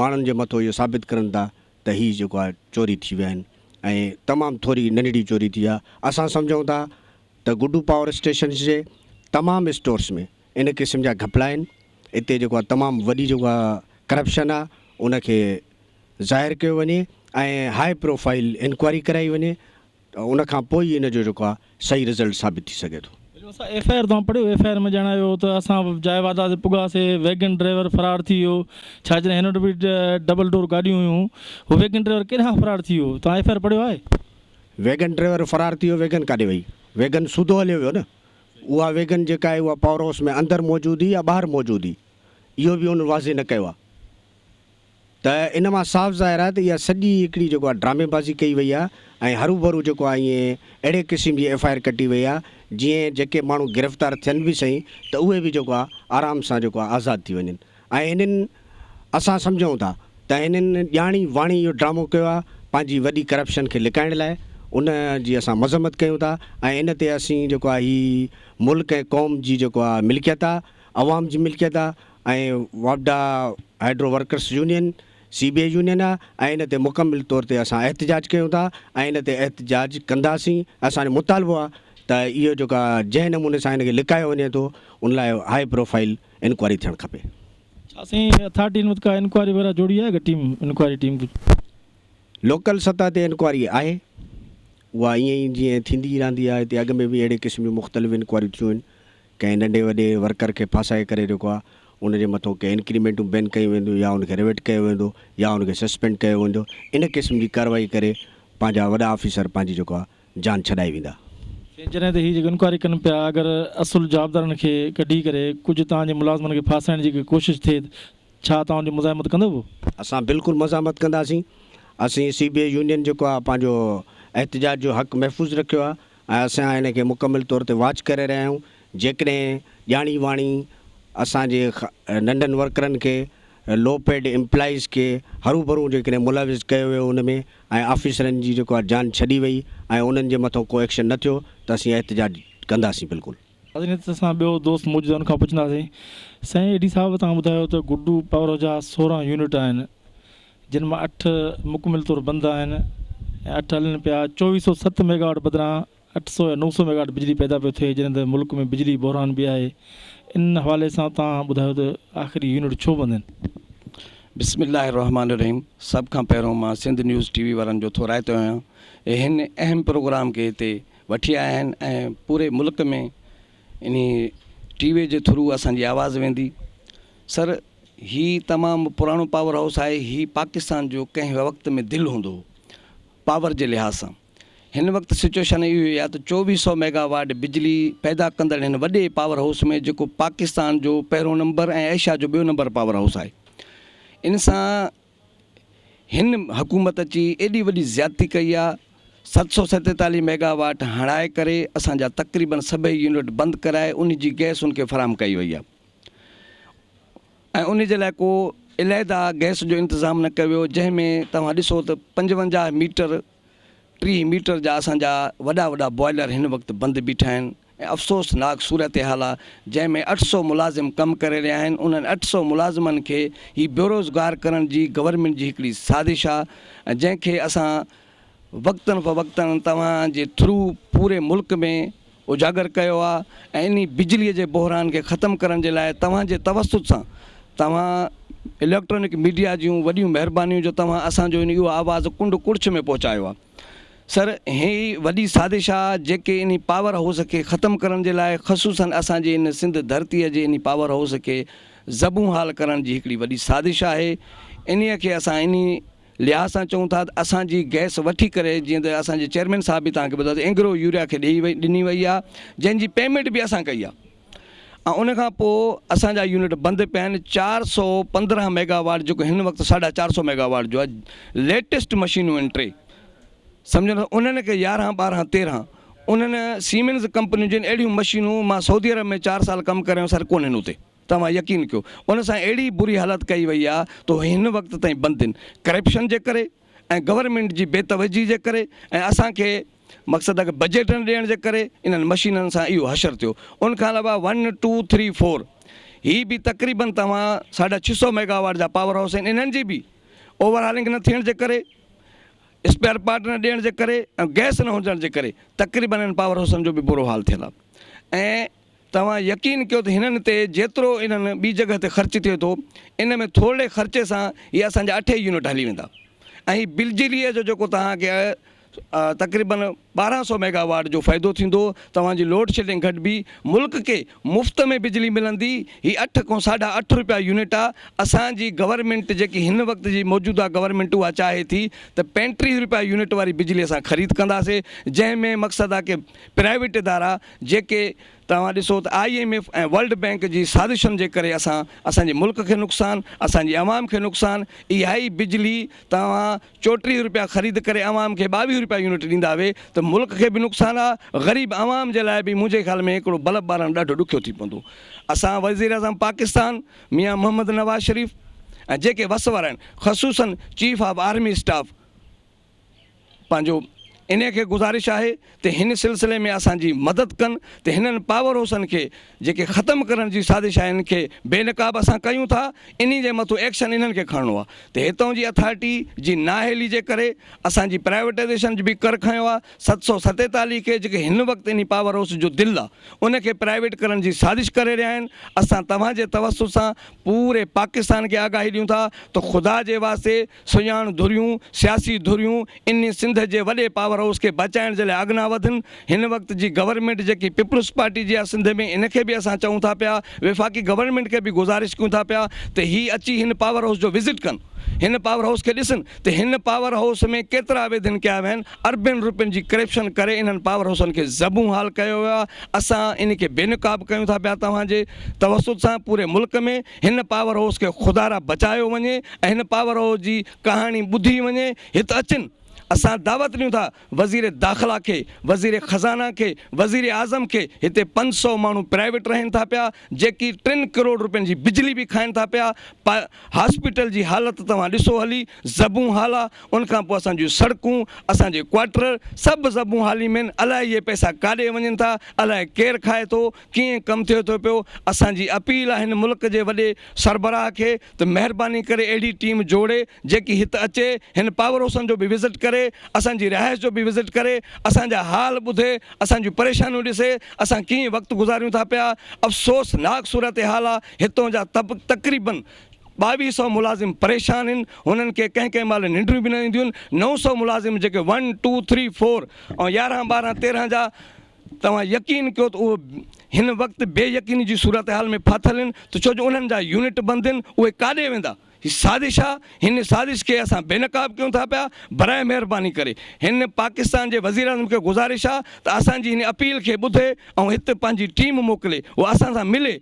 S4: ماڻهن جي مٿو اهو ثابت ڪرن ٿا ته هي جيڪو آهي چوري ٿي ويا آهن ۽ تمام ٿوري ننڍڙي چوري ٿي آهي اسان سمجهون ٿا ته گڊو پاور اسٽيشنز جي تمام اسٽورس ۾ ان قسم جا گهپلا آهن اتي جيڪو آهي تمام وڏي جيڪو آهي ڪرپشن آهي ان کي ظاهر ڪيو وڃي ۽ هاء پروفائيل انڪوائري ڪرائي وڃي ته ان کان پوء ئي ان جو جيڪو آهي صحيح رزلٽ ثابت ٿي سگهي ٿو.
S2: بلڪل اسان ايف I R توهان پڙهيو ايف I R ۾ ڄاڻايو هو ته اسان جاء واردات تي پڳاسي ويگن ڊرائيور فرار ٿي ويو ڇا جڏهن هن وٽ به ڊبل ڊور گاڏيون هيون هو ويگن ڊرائيور ڪيڏانهن فرار ٿي ويو توهان ايف I R پڙهيو آهي.
S4: ويگن ڊرائيور فرار ٿي ويو ويگن ڪاڏي وئي ويگن سوڌو هليو ويو نه اها ويگن جيڪا آهي اها پاور هائوس ۾ اندر موجود هئي يا ٻاهر موجود هئي اهو به ان واضح نه ڪيو آهي. ته ان مان صاف ظاهر آهي ته اها سڄي هڪڙي جيڪو آهي ڊرامي بازي ڪئي وئي آهي ۽ هروڀرو جيڪو آهي ائين اهڙي قسم جي ايف I R ڪٽي وئي آهي جيئن جيڪي ماڻهو گرفتار ٿين به سهي ته اهي به جيڪو آهي آرام سان جيڪو آهي آزاد ٿي وڃن ۽ هنن اسان سمجهون ٿا ته هنن ڄاڻي واڻي اهو ڊرامو ڪيو آهي پنهنجي وڏي ڪرپشن کي لڪائڻ لاء ان جي اسان مذمت ڪيون ٿا ۽ ان تي اسين جيڪو آهي هي ملڪ ۽ قوم جي جيڪو آهي ملڪيت آهي عوام جي ملڪيت آهي ۽ واپڊا hydro workers union, C B A union آ ۽ ان تي مڪمل طور تي اسان احتجاج ڪيون ٿا ۽ ان تي احتجاج ڪنداسين اسان جو مطالبو آ ته اهو جيڪا جنهن نموني سان ان کي لڪايو وڃي ٿو ان لاء هاء پروفائيل انڪوائري ٿيڻ کپي.
S2: ڇا سائين اٿارٽي ان وقت ڪا انڪوائري وغيره جوڙي آهي ڪا ٽيم انڪوائري ٽيم ڪجهه.
S4: لوڪل سطح تي انڪوائري آهي اها ائين ئي جيئن ٿيندي ئي رهندي آهي هتي اڳ ۾ به اهڙي قسم جون مختلف انڪوائريون ٿيون آهن ڪنهن ننڍي وڏي ورڪر کي ڦاسائي ڪري جيڪو آ ان جي مٿو ڪي انڪريمينٽون بين ڪيون وينديون يا ان کي ريورٽ ڪيو ويندو يا ان کي سسپينڊ ڪيو ويندو ان قسم جي ڪارروائي ڪري پنهنجا وڏا آفيسر پنهنجي جيڪو آ جان ڇڏائي ويندا.
S2: سائين جڏهن ته هي جيڪو انڪوائري ڪن پيا اگر اصل جوابدارن کي ڪڍي ڪري ڪجهه توهان جي ملازمن کي ڦاسائڻ جي ڪا ڪوشش ٿئي ته ڇا توهان ان جي مزاحمت ڪندؤ؟
S4: اسان بلڪل مزاحمت ڪنداسين اسين سي بي اي يونين جيڪو آ پنهنجو احتجاج جو حق محفوظ رکيو آ ۽ اسان ان کي مڪمل طور تي واچ ڪري رهيا آهيون جيڪڏهن ڄاڻي واڻي اسان جي ننڍن ورڪرن کي لو پيڊ امپلائيز کي هروڀرو جيڪڏهن ملوث ڪيو ويو ان ۾ ۽ آفيسرن جي جيڪو آهي جان ڇڏي وئي ۽ انهن جي مٿو ڪو ايڪشن نه ٿيو ته اسين احتجاج ڪنداسين بلڪل.
S2: ناظرين هت اسان ٻيو دوست موجود آهي ان کان پڇنداسين سائين ايڊي صاحب توهان ٻڌايو ته گڊو پاور جا 16 يونٽ آهن جن مان اٺ مڪمل طور بند آهن ۽ اٺ هلن پيا، 2407 ميگاواٽ بدران 800 يا 900 ميگاواٽ بجلي پيدا پيو ٿئي جڏهن ته ملڪ ۾ بجلي بحران به آهي ان حوالي سان توهان ٻڌايو ته آخر هي يونٽ ڇو بند آهن؟
S5: بسم الله الرحمٰن الرحيم سڀ کان پهريون مان سنڌ نيوز ٽي وي وارن جو ٿورائتو آهيان اهي هن اهم پروگرام کي هتي وٺي آيا آهن ۽ پوري ملڪ ۾ انهي ٽي وي جي ٿرو اسان جي آواز ويندي سر هي تمام پراڻو پاور هائوس آهي، هي پاڪستان جو ڪنهن وقت ۾ دل هوندو هو پاور جي لحاظ سان. هن وقت سچوئيشن اهو ئي آهي ته 24 سئو ميگا واٽ بجلي پيدا ڪندڙ هن وڏي پاور هائوس ۾ جيڪو پاڪستان جو پهريون نمبر ۽ ايشيا جو ٻيو نمبر پاور هائوس آهي ان سان هن حڪومت اچي ايڏي وڏي زيادتي ڪئي آهي 747 ميگا واٽ هڻائي ڪري اسان جا تقريبن سڀئي يونٽ بند ڪرائي ان جي گئس ان کي فراهم ڪئي وئي آهي. ۽ ان جي لاء ڪو عليحده گئس جو انتظام نه ڪيو ويو جنهن ۾ توهان ڏسو ته 55 ميٽر 30 ميٽر جا اسان جا وڏا وڏا بوائلر هن وقت بند بيٺا آهن ۽ افسوسناڪ صورتحال آهي جنهن ۾ 800 ملازم ڪم ڪري رهيا آهن انهن 800 ملازمن کي هي بيروزگار ڪرڻ جي گورنمينٽ جي هڪڙي سازش آهي ۽ جنهن کي اسان وقتن فوقتن توهان جي ٿرو پوري ملڪ ۾ اجاگر ڪيو آ ۽ انهي بجلي جي بحران کي ختم ڪرڻ جي لاء توهان جي توسط سان توهان اليڪٽرانڪ ميڊيا جون وڏيون مهربانيون جو توهان اسان جو اهو آواز ڪنڊ ڪڙڇ ۾ پهچايو آ. سر هي وڏي سازش آ جيڪي انهي پاور هائوس کي ختم ڪرڻ جي لاء خصوصن اسان جي ان سنڌ ڌرتي جي انهي پاور هائوس کي زبون حال ڪرڻ جي هڪڙي وڏي سازش آهي انهي کي اسان انهي لحاظ سان چئون ٿا ته اسان جي گئس وٺي ڪري جيئن ته اسان جي چيئرمين صاحب به توهان کي ٻڌايو ته اينگرو يوريا کي ڏئي وئي ڏني وئي آ جنهن جي پيمينٽ به اسان ڪئي آ ۽ ان کان پوء اسان جا يونٽ بند پيا آهن 415 ميگا واٽ جيڪو هن وقت ساڍا چار سو ميگا واٽ جو آهي ليٽيسٽ مشينون آهن ٽي سمجهو نه انهن کي 11 12 13 انهن سيمنز ڪمپنيون جن اهڙيون مشينون مان سعودي عرب ۾ 4 سال ڪم ڪري آيو سر ڪونهن اتي توهان يقين ڪيو ان سان اهڙي بري حالت ڪئي وئي آهي ته هن وقت تائين بند آهن ڪرپشن جي ڪري ۽ گورنمينٽ جي بي توجهي جي ڪري ۽ اسان کي مقصد آهي بجيٽ نه ڏيڻ جي ڪري انهن مشينن سان اهو حشر ٿيو. ان کان علاوه ون ٽو ٿري فور هي به تقريبن توهان ساڍا ڇهه سئو ميگا واٽ جا پاور هائوس آهن انهن جي به اوور هالنگ نه ٿيڻ جي ڪري اسپيئر پارٽ نه ڏيڻ جي ڪري ۽ گئس نه هجڻ جي ڪري تقريبن انهن پاور هائوسن جو به برو حال ٿيل آهي ۽ توهان يقين ڪيو ته هنن تي جيترو انهن ٻي جڳهه تي خرچ ٿئي ٿو ان ۾ ٿورڙي خرچي سان هي اسان جا اٺ ئي يونٽ هلي ويندا ۽ هي بجليء جو جيڪو توهان کي تقريبن 1200 ميگا واٽ جو فائدو ٿيندو توهان جي لوڊ شيڊنگ گهٽبي ملڪ کي مفت ۾ بجلي ملندي هي اٺ کان ساڍا اٺ روپيا يونٽ آ اسان جي گورنمينٽ جيڪي هن وقت جي موجوده گورنمينٽ اها چاهي ٿي ته 35 روپيا يونٽ واري بجلي اسان خريد ڪنداسي جنهن ۾ مقصد آ ڪي پرائيويٽ ادارا جيڪي توهان ڏسو ته I M F ۽ world bank جي سازشن جي ڪري اسان اسان جي ملڪ کي نقصان اسان جي عوام کي نقصان اها ئي بجلي توهان 34 روپيا خريد ڪري عوام کي 22 روپيا يونٽ ڏيندا وي ته ملڪ کي به نقصان آ غريب عوام جي لاء به منهنجي خيال ۾ هڪڙو بلب ٻارڻ ڏاڍو ڏکيو ٿي پوندو اسان وزيراعظم پاڪستان ميان محمد نواز شريف ۽ جيڪي وس وارا آهن خصوصن چيف آف آرمي اسٽاف پنهنجو انهي کي گذارش آهي ته هن سلسلي ۾ اسان جي مدد ڪن ته هنن پاور هوسن کي جيڪي ختم ڪرڻ جي سازش آهي انهن کي بي نقاب اسان ڪيون ٿا انهي جي مٿو ايڪشن انهن کي کڻڻو آهي ته هتون جي اٿارٽي جي نااهلي جي ڪري اسان جي پرائيويٽائيزيشن به ڪر کنيو آهي 747 کي جيڪي هن وقت انهي پاور هوس جو دل آهي ان کي پرائيويٽ ڪرڻ جي سازش ڪري رهيا آهن اسان توهان جي توسط سان پوري پاڪستان کي آگاهي ڏيون ٿا ته خدا جي واسطي سڃاڻ ڌريون، سياسي ڌريون انهي سنڌ جي وڏي پاور هائوس کي بچائڻ جي لاء اڳنا وڌن. هن وقت جي گورنمينٽ جيڪي پيپلز پارٽي جي آ سنڌ ۾ ان کي به اسان چئون ٿا پيا، وفاقي گورنمينٽ کي به گذارش ڪيون ٿا پيا ته هي اچي هن پاور هائوس جو وزٽ ڪن، هن پاور هائوس کي ڏسن ته هن پاور هائوس ۾ ڪيترا ويڌن ڪيا ويا آهن، اربين روپين جي ڪرپشن ڪري انهن پاور هائوسن کي زبون حال ڪيو ويو آ، اسان ان کي بي نقاب ڪيون ٿا پيا توهان جي توسط سان پوري ملڪ ۾ هن پاور هائوس کي خدارا بچايو وڃي ۽ هن پاور هائوس جي ڪهاڻي ٻڌي وڃي، هت اچن اسان دعوت ڏيون ٿا وزير داخلا کي، وزير خزانه کي، وزير اعظم کي، هتي 500 ماڻهو پرائيويٽ رهن ٿا پيا جيڪي ٽن ڪروڙ روپين جي بجلي به کائن ٿا پيا، هاسپيٽل جي حالت توهان ڏسو هلي زبون حال آ، ان کان پوء اسان جون سڙڪون، اسان جي ڪوارٽر سڀ زبون حالي ۾ آهن، الائي اهي پئسا ڪاڏي وڃن ٿا، الائي ڪير کائي ٿو، ڪيئن ڪم ٿئي ٿو پيو، اسان جي اپيل آهي هن ملڪ جي وڏي سربراهه کي ته مهرباني ڪري اهڙي ٽيم جوڙي جيڪي هت اچي هن پاور هوسن جو به وزٽ ڪري، اسان جي رهائش جو به وزٽ ڪري، اسان جا حال ٻڌي، اسان جون پريشانيون ڏسي، اسان ڪيئن وقت گذاريون ٿا پيا، افسوسناڪ صورتحال آ، هتون جا تقريبن 22 سئو ملازم پريشان آهن، هنن کي ڪنهن ڪنهن مهل ننڊون به نه اينديون آهن، 900 ملازم جيڪي ون ٽو ٿري فور ۽ 11 12 13 جا توهان يقين ڪيو ته اهو هن وقت بي يقيني جي صورتحال ۾ ڦاٿل آهن ته ڇو جو انهن جا يونٽ بند آهن اهي ڪاڏي ويندا؟ هي سازش آهي هن سازش کي اسان بي نقاب ڪيون ٿا پيا براء مهرباني ڪري هن پاڪستان جي وزيراعظم کي گذارش آهي ته اسان جي هن اپيل کي ٻڌي ۽ هت پنهنجي ٽيم موڪلي اهو اسان سان ملي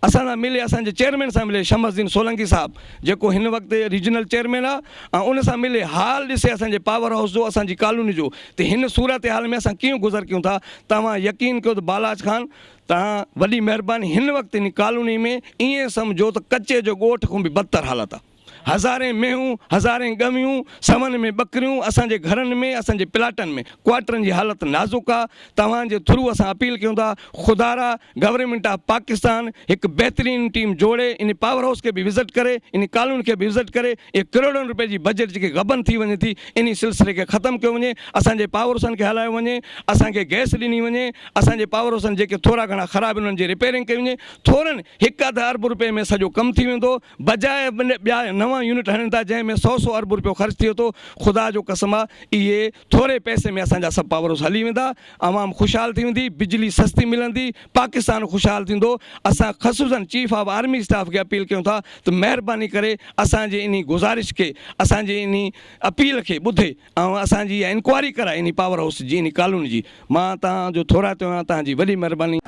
S5: اسان سان ملي اسان جي چيئرمين سان ملي شمس الدين سولنگي صاحب جيڪو هن وقت ريجنل چيئرمين آ ۽ ان سان ملي حال ڏسي اسان جي پاور هائوس جو اسان جي ڪالوني جو ته هن صورتحال ۾ اسان ڪيئن گذر ڪيون ٿا توهان يقين ڪيو ته بالاچ خان توهان وڏي مهرباني هن وقت هن ڪالوني ۾ ائين سمجهو ته ڪچي جو ڳوٺ کان به بدتر حالت آ. هزارين مينهون، هزارين ڳويون، سون ۾ ٻڪريون اسان جي گهرن ۾ اسان جي پلاٽن ۾ ڪوارٽرن جي حالت نازڪ آ توهان جي ٿرو اسان اپيل ڪيون ٿا خدارا گورنمينٽ آف پاڪستان هڪ بهترين ٽيم جوڙي ان پاور هائوس کي به وزٽ ڪري ان ڪالوني کي به وزٽ ڪري اهي ڪروڙن روپين جي بجيٽ جيڪي غبن ٿي وڃي ٿي انهي سلسلي کي ختم ڪيو وڃي اسان جي پاور هائوسن کي هلايو وڃي اسان کي گئس ڏني وڃي اسان جي پاور هائوسن جيڪي ٿورا گهڻا خراب آهن انهن جي رپيئرنگ ڪئي وڃي ٿورن هڪ اڌ ارب روپين ۾ سڄو ڪم ٿي ويندو بجاء ٻيا نوان يونٽ هڻن ٿا جنهن ۾ سئو سئو ارب روپيو خرچ ٿئي ٿو خدا جو قسم آ اهي ٿوري پئسي ۾ اسان جا سڀ پاور هائوس هلي ويندا عوام خوشحال ٿي ويندي بجلي سستي ملندي پاڪستان خوشحال ٿيندو اسان خصوصا چيف آف آرمي اسٽاف کي اپيل ڪيون ٿا ته مهرباني ڪري اسان جي انهي گذارش کي اسان جي انهي اپيل کي ٻڌي ۽ اسان جي اها انڪوائري ڪرائي انهي پاور هائوس جي انهي ڪالوني جي مان توهان جو ٿورائتو آهيان توهان جي وڏي مهرباني.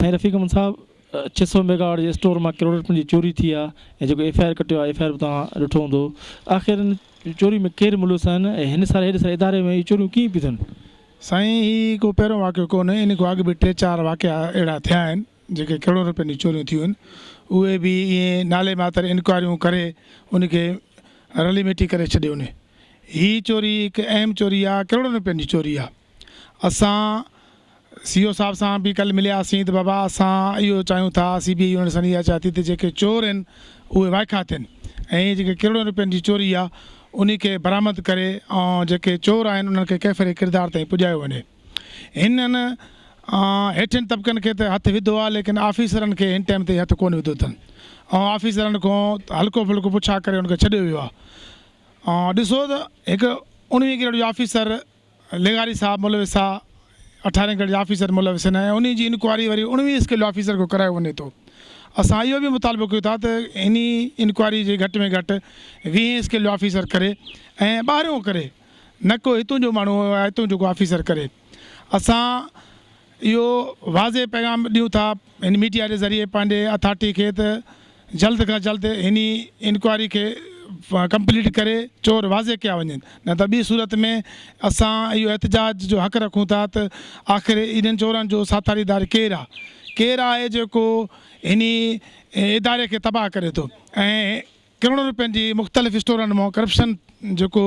S2: سائين رفيق احمد صاحب 600 ميگا واٽ جي اسٽور مان ڪروڙ رپين جي چوري ٿي آ ۽ جيڪو ايف I R ڪٽيو آ ايف I R به توهان ڏٺو هوندو آخر ان چوري ۾ ڪير ملوث آهن ۽ هن ساري هيڏي ساري اداري ۾ اهي چوريون ڪيئن پيون ٿين؟
S6: سائين هي ڪو پهريون واقعو ڪونهي ان کان اڳ به ٽي چار واقعا اهڙا ٿيا آهن جيڪي ڪروڙين رپين جون چوريون ٿيون آهن اهي به ائين نالي ماتر انڪوائريون ڪري ان کي رلي مٽي ڪري ڇڏيو انهي هي چوري هڪ اهم چوري آ ڪروڙين رپين جي چوري آ اسان سي او صاحب سان به ڪلهه ملياسين ته بابا اسان اهو چاهيون ٿا سي بي اي يونٽ سان اها چاهي ٿي ته جيڪي چور آهن اهي وائکا ٿين ۽ جيڪي ڪروڙين رپين جي چوري آ انهي کي برآمد ڪري ۽ جيڪي چور آهن انهن کي ڪيفر ڪردار تائين پڄايو وڃي هنن هيٺين طبقن کي ته هٿ وڌو آ ليڪن آفيسرن کي هن ٽائيم تائين هٿ ڪونه وڌو اٿن ۽ آفيسرن کان هلڪو ڦلڪو پڇا ڪري ان کي ڇڏيو ويو آ ۽ ڏسو ته هڪ اڻويهين گريڊ جو آفيسر لغاري صاحب ملوث آ، اٺارهين گريڊ جا آفيسر ملوث آهن ۽ انهي جي انڪوائري وري اڻويهين اسڪيل جو آفيسر کان ڪرايو وڃي ٿو. اسان اهو به مطالبو ڪيون ٿا ته انهي انڪوائري جي گهٽ ۾ گهٽ ويهين اسڪيل جو آفيسر ڪري ۽ ٻاهريون ڪري نه ڪو هتون جو ماڻهو يا هتون جو ڪو آفيسر ڪري. اسان اهو واضح پيغام ڏيون ٿا هن ميڊيا جي ذريعي پنهنجي اٿارٽي کي ته جلد کان جلد هن انڪوائري کي ڪمپليٽ ڪري چور واضح ڪيا وڃن نه ته ٻي صورت ۾ اسان اهو احتجاج جو حق رکون ٿا ته آخر انهن چورن جو ساٿاريدار ڪير آ ڪير آهي جيڪو هن اداري کي تباهه ڪري ٿو ۽ ڪروڙين روپين جي مختلف اسٽورن مان ڪرپشن جيڪو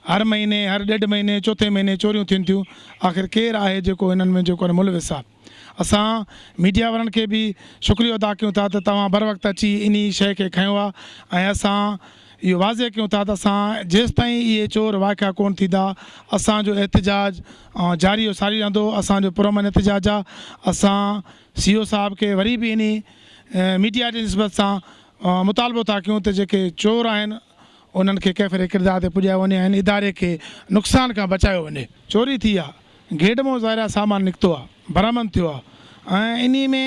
S6: هر مهيني هر ڏيڍ مهيني چوٿين مهيني چوريون ٿين ٿيون آخر ڪير آهي جيڪو انهن ۾ جيڪو آهي ملوث آهي اسان ميڊيا وارن کي به شڪريو ادا ڪيون ٿا ته توهان بروقت اچي انهي شئي کي کنيو آهي ۽ اسان اهو واضح ڪيون ٿا ته اسان جيستائين اهي چور واقعا ڪون ٿيندا اسان جو احتجاج جاري و ساري رهندو اسان جو پرامن احتجاج آهي اسان سي او صاحب کي وري به انهي ميڊيا جي نسبت سان مطالبو ٿا ڪيون ته جيڪي چور آهن انهن کي ڪيفر ڪردار تي پڄايو وڃي ۽ اداري کي نقصان کان بچايو وڃي. چوري ٿي آ گيٽ مون ظاهر آ سامان نڪتو آ برآمد ٿيو آ ۽ انهي ۾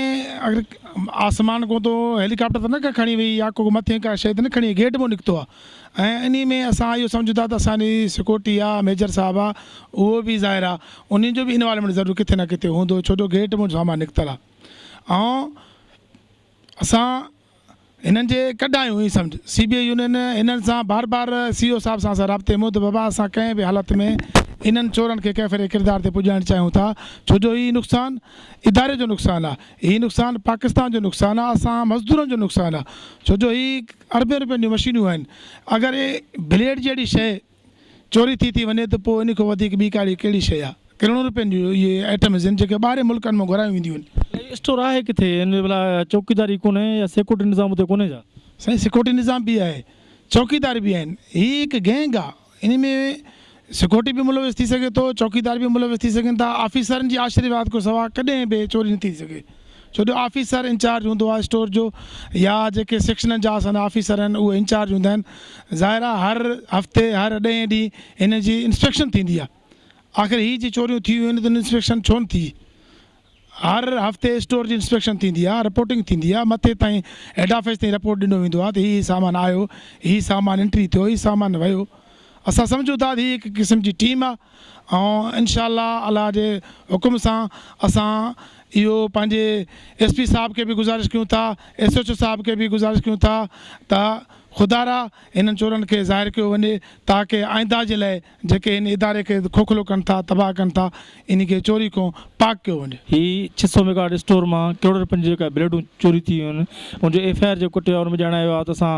S6: اگر آسمان کان تو هيليڪاپٽر ته نه ڪا کڻي وئي يا ڪو مٿي ڪا شيء ته نه کڻي وئي گيٽ مون نڪتو آ ۽ انهي ۾ اسان اهو سمجهون ٿا ته اسان جي سيڪورٽي آ ميجر صاحب آ اهو به ظاهر آ انهي جو به انوالومينٽ ضرور ڪٿي نه ڪٿي هوندو ڇو جو گيٽ مون سامان نڪتل آ ۽ اسان هنن جي ڪڍ آهيون ائين سمجهه سي بي اي يونين هنن سان بار بار سي او صاحب سان اسان رابطي ۾ ته بابا اسان ڪنهن به حالت ۾ انهن چورن کي ڪيفر ڪردار تي پڄائڻ چاهيون ٿا ڇو جو هي نقصان اداري جو نقصان آهي هي نقصان پاڪستان جو نقصان آهي اسان مزدورن جو نقصان آهي ڇو جو هي اربين روپين جون مشينون آهن اگر بليڊ جهڙي شيء چوري ٿي ٿي وڃي ته پوء ان کان وڌيڪ ٻي ڪاڙي ڪهڙي شيء آ. ڪروڙين روپين جون اهي آئٽمز آهن جيڪي ٻاهرين ملڪن مان گهرايون وينديون آهن.
S2: اهو اسٽور آهي ڪٿي؟ ان ۾ ڀلا چوڪيداري ڪونهي يا سيڪورٽي نظام اتي ڪونهي ڇا؟
S6: سائين سيڪورٽي نظام به آهي چوڪيدار به آهن هي هڪ گينگ آ ان ۾ سيڪورٽي به ملوث ٿي سگهي ٿو چوڪيدار به ملوث ٿي سگهن ٿا آفيسرن جي آشيرواد کان سوا ڪڏهن به چوري نٿي ٿي سگهي. ڇو جو آفيسر انچارج هوندو آهي اسٽور جو يا جيڪي سيڪشنن جا اسان جا آفيسر آهن اهي انچارج هوندا آهن ظاهر آهي هر هفتي هر ڏهين ڏينهن هن جي انسپيڪشن ٿيندي آهي آخر هي جي چوريون ٿيون آهن ته انسپيڪشن ڇو نه ٿي هر هفتي اسٽور جي انسپيڪشن ٿيندي آهي رپورٽنگ ٿيندي آهي مٿي تائين هيڊ آفيس تائين رپورٽ ڏنو ويندو آهي ته هي سامان آيو هي سامان انٽري ٿيو هي سامان ويو اسان سمجهون ٿا ته هي هڪ قسم جي ٽيم آهي ۽ انشاء الله الله جي حڪم سان اسان اهو پنهنجي ايس پي صاحب کي به گذارش ڪيون ٿا ايس ايڇ او صاحب کي به گذارش ڪيون ٿا ته خدارا هنن چورن کي ظاهر ڪيو وڃي تاڪه آئنده جي لاء جيڪي هن اداري کي کوکلو ڪن ٿا تباهه ڪن ٿا انهي کي چوري کان پاڪ ڪيو وڃي.
S2: هي 600 ميگاواٽ اسٽور مان ڪروڙين رپين جون جيڪا بليڊون چوري ٿي ويون آهن ان جو ايف I R جيڪو ڪٽيو آهي ان ۾ ڄاڻايو آهي ته اسان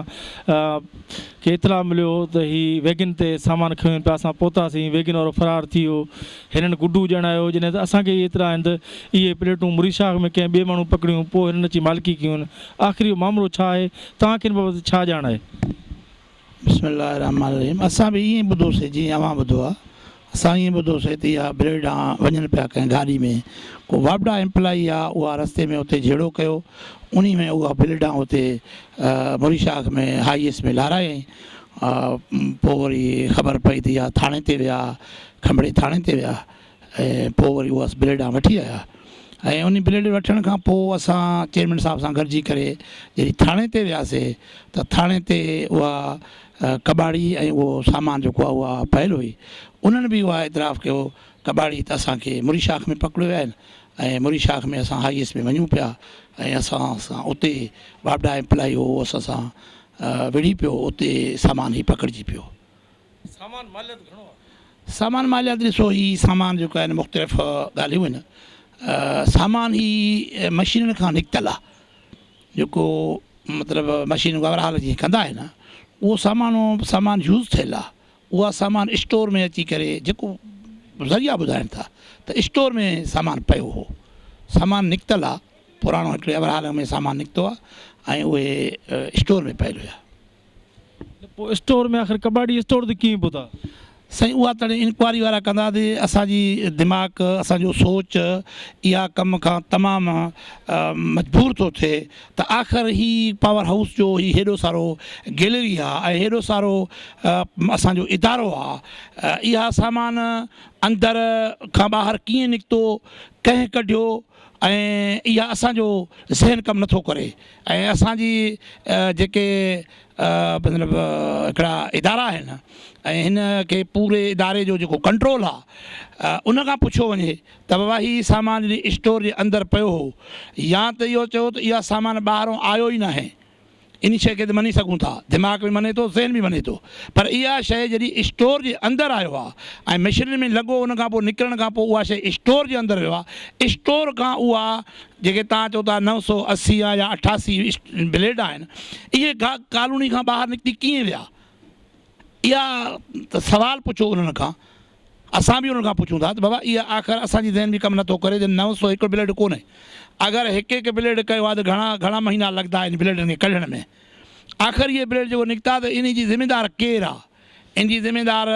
S2: کي اطلاع مليو هو ته هي ويگن تي سامان کنيو وڃن پيا اسان پهتاسين ويگن وارو فرار ٿي ويو هنن گڊو ڄاڻايو جڏهن ته اسان کي اهي اطلاع آهن ته اهي پليٽون مري شاخ ۾ ڪنهن ٻئي ماڻهو پڪڙيون پوء هنن اچي مالڪي ڪيون آهن آخر اهو مامرو ڇا آهي توهان کي ان بابت ڇا ڄاڻ آهي؟
S7: بسم الله الرحمٰن الرحيم اسان به ائين ئي ٻڌوسي جيئن اوهان ٻڌو آ اسان ائين ٻڌوسي ته اها بريڊ آن وڃن پيا ڪنهن گاڏي ۾ ڪو واپڊا ايمپلائي آ اها رستي ۾ اتي جهيڙو ڪيو انهي ۾ اها بليڊ آن اتي مري شاخ ۾ هائي ايس ۾ لارايائين پوء وري خبر پئي ته اها ٿاڻي تي ويا کنڀڙي ٿاڻي تي ويا ۽ پوء وري اها بليڊ آن وٺي آيا ۽ انهي بليڊ وٺڻ کان پوء اسان چيئرمين صاحب سان گڏجي ڪري جڏهن ٿاڻي تي وياسي ته ٿاڻي تي اها ڪٻاڙي ۽ اهو سامان جيڪو آهي اها پيل هئي انهن به اها اعتراف ڪيو ڪٻاڙي ته اسان کي مري شاخ ۾ پڪڙيو ويا آهن ۽ مري شاخ ۾ اسان هائي ايس ۾ وڃون پيا ۽ اسان سان اتي واپڊا ايمپلائي هو اهو اسان سان وڙهي پيو اتي سامان هي پڪڙجي پيو.
S2: سامان ماليات گهڻو آهي؟
S7: سامان ماليات ڏسو هي سامان جيڪو آهن مختلف ڳالهيون آهن سامان هي مشينن کان نڪتل آهي جيڪو مطلب مشينون اوور هال جيئن ڪندا آهن اهو سامان سامان يوز ٿيل آهي اها سامان اسٽور ۾ اچي ڪري جيڪو ذريعا ٻڌائن ٿا ته اسٽور ۾ سامان پيو هو سامان نڪتل آهي پراڻو هڪڙي اوور هال ۾ سامان نڪتو آهي ۽ اهي اسٽور ۾ پيل هيا.
S2: ته پوء اسٽور ۾ آخر ڪٻاڙي اسٽور تي ڪيئن پهتا؟
S7: سائين اها تڏهن انڪوائري وارا ڪندا ته اسان جي دماغ اسان جو سوچ اها ڪم کان تمام مجبور ٿو ٿئي ته آخر هي پاور هائوس جو هي هيڏو سارو گيلري آ ۽ هيڏو سارو اسان جو ادارو آ اها سامان اندر کان ٻاهر ڪيئن نڪتو ڪنهن ڪڍيو ۽ اها اسان جو ذهن ڪم نٿو ڪري ۽ اسان جي جيڪي مطلب هڪڙا ادارا آهن ۽ هن کي پوري اداري جو جيڪو ڪنٽرول آهي ان کان پڇيو وڃي ته بابا هي سامان جڏهن اسٽور جي اندر پيو هو يا ته اهو چيو ته اها سامان ٻاهرون آيو ئي ناهي ان شيء کي ته مڃي سگهون ٿا، دماغ به مڃي ٿو، ذهن به مڃي ٿو، پر اها شيء جڏهن اسٽور جي اندر آيو آهي ۽ مشينن ۾ لڳو ان کان پوء نڪرڻ کان پوء اها شيء اسٽور جي اندر ويو آهي، اسٽور کان اها جيڪي توهان چئو ٿا 980 يا 88 بليڊ آهن اهي ڪالوني کان ٻاهر نڪتي ڪيئن ويا؟ اها ته سوال پڇو انهن کان. اسان به انهن کان پڇون ٿا ته بابا اها آخر اسان جي ذهن به ڪم نٿو ڪري ته 901 بليڊ ڪونهي اگر هڪ هڪ بليڊ ڪيو آهي ته گهڻا گهڻا مهينا لڳندا ان بليڊن کي ڪڍڻ ۾ آخر اهي بليڊ جيڪو نڪتا ته انهي جي ذميدار ڪير آهي ان جي ذميدار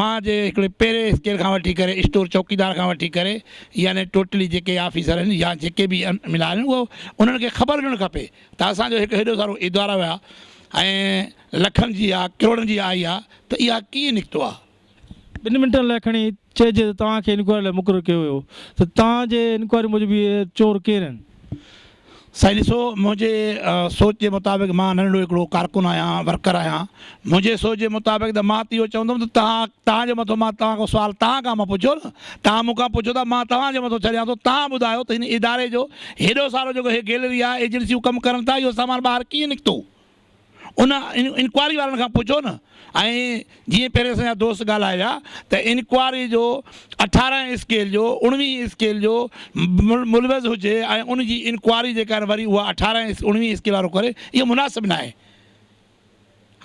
S7: مان جي هڪڙي پهرين اسڪيل کان وٺي ڪري اسٽور چوڪيدار کان وٺي ڪري يعني ٽوٽلي جيڪي آفيسر آهن يا جيڪي به ملا آهن اهو انهن کي خبر هجڻ کپي ته اسان جو هڪ هيڏو سارو ادارو آهي ۽ لکن جي آ ڪروڙن جي آئي آ ته اها ڪيئن نڪتو آ.
S2: ٻن منٽن لاء کڻي چئجي ته توهان کي انڪوائري لاء مقرر ڪيو ويو ته توهان جي انڪوائري موجب اهي چور ڪير آهن؟
S7: سائين ڏسو منهنجي سوچ جي مطابق مان ننڍڙو هڪڙو ڪارڪن آهيان ورڪر آهيان منهنجي سوچ جي مطابق ته مان ته اهو چوندم ته توهان توهان جي مٿو مان توهان کان سوال توهان کان مان پڇيو نه توهان مون کان پڇو ٿا مان توهان جي مٿو ڇڏيان ٿو توهان ٻڌايو ته هن اداري جو هيڏو سارو جيڪو هي گيلري آهي ايجنسيون ڪم ڪرن ٿا اهو سامان ٻاهر ڪيئن نڪتو؟ ان انڪوائري وارن کان پڇو نه ۽ جيئن پهرين اسان جا دوست ڳالهائي ويا ته انڪوائري جو 18 اسڪيل جو 19 اسڪيل جو ملوث هجي ۽ ان جي انڪوائري جيڪا آهي وري اها 18 19 اسڪيل وارو ڪري اهو مناسب ناهي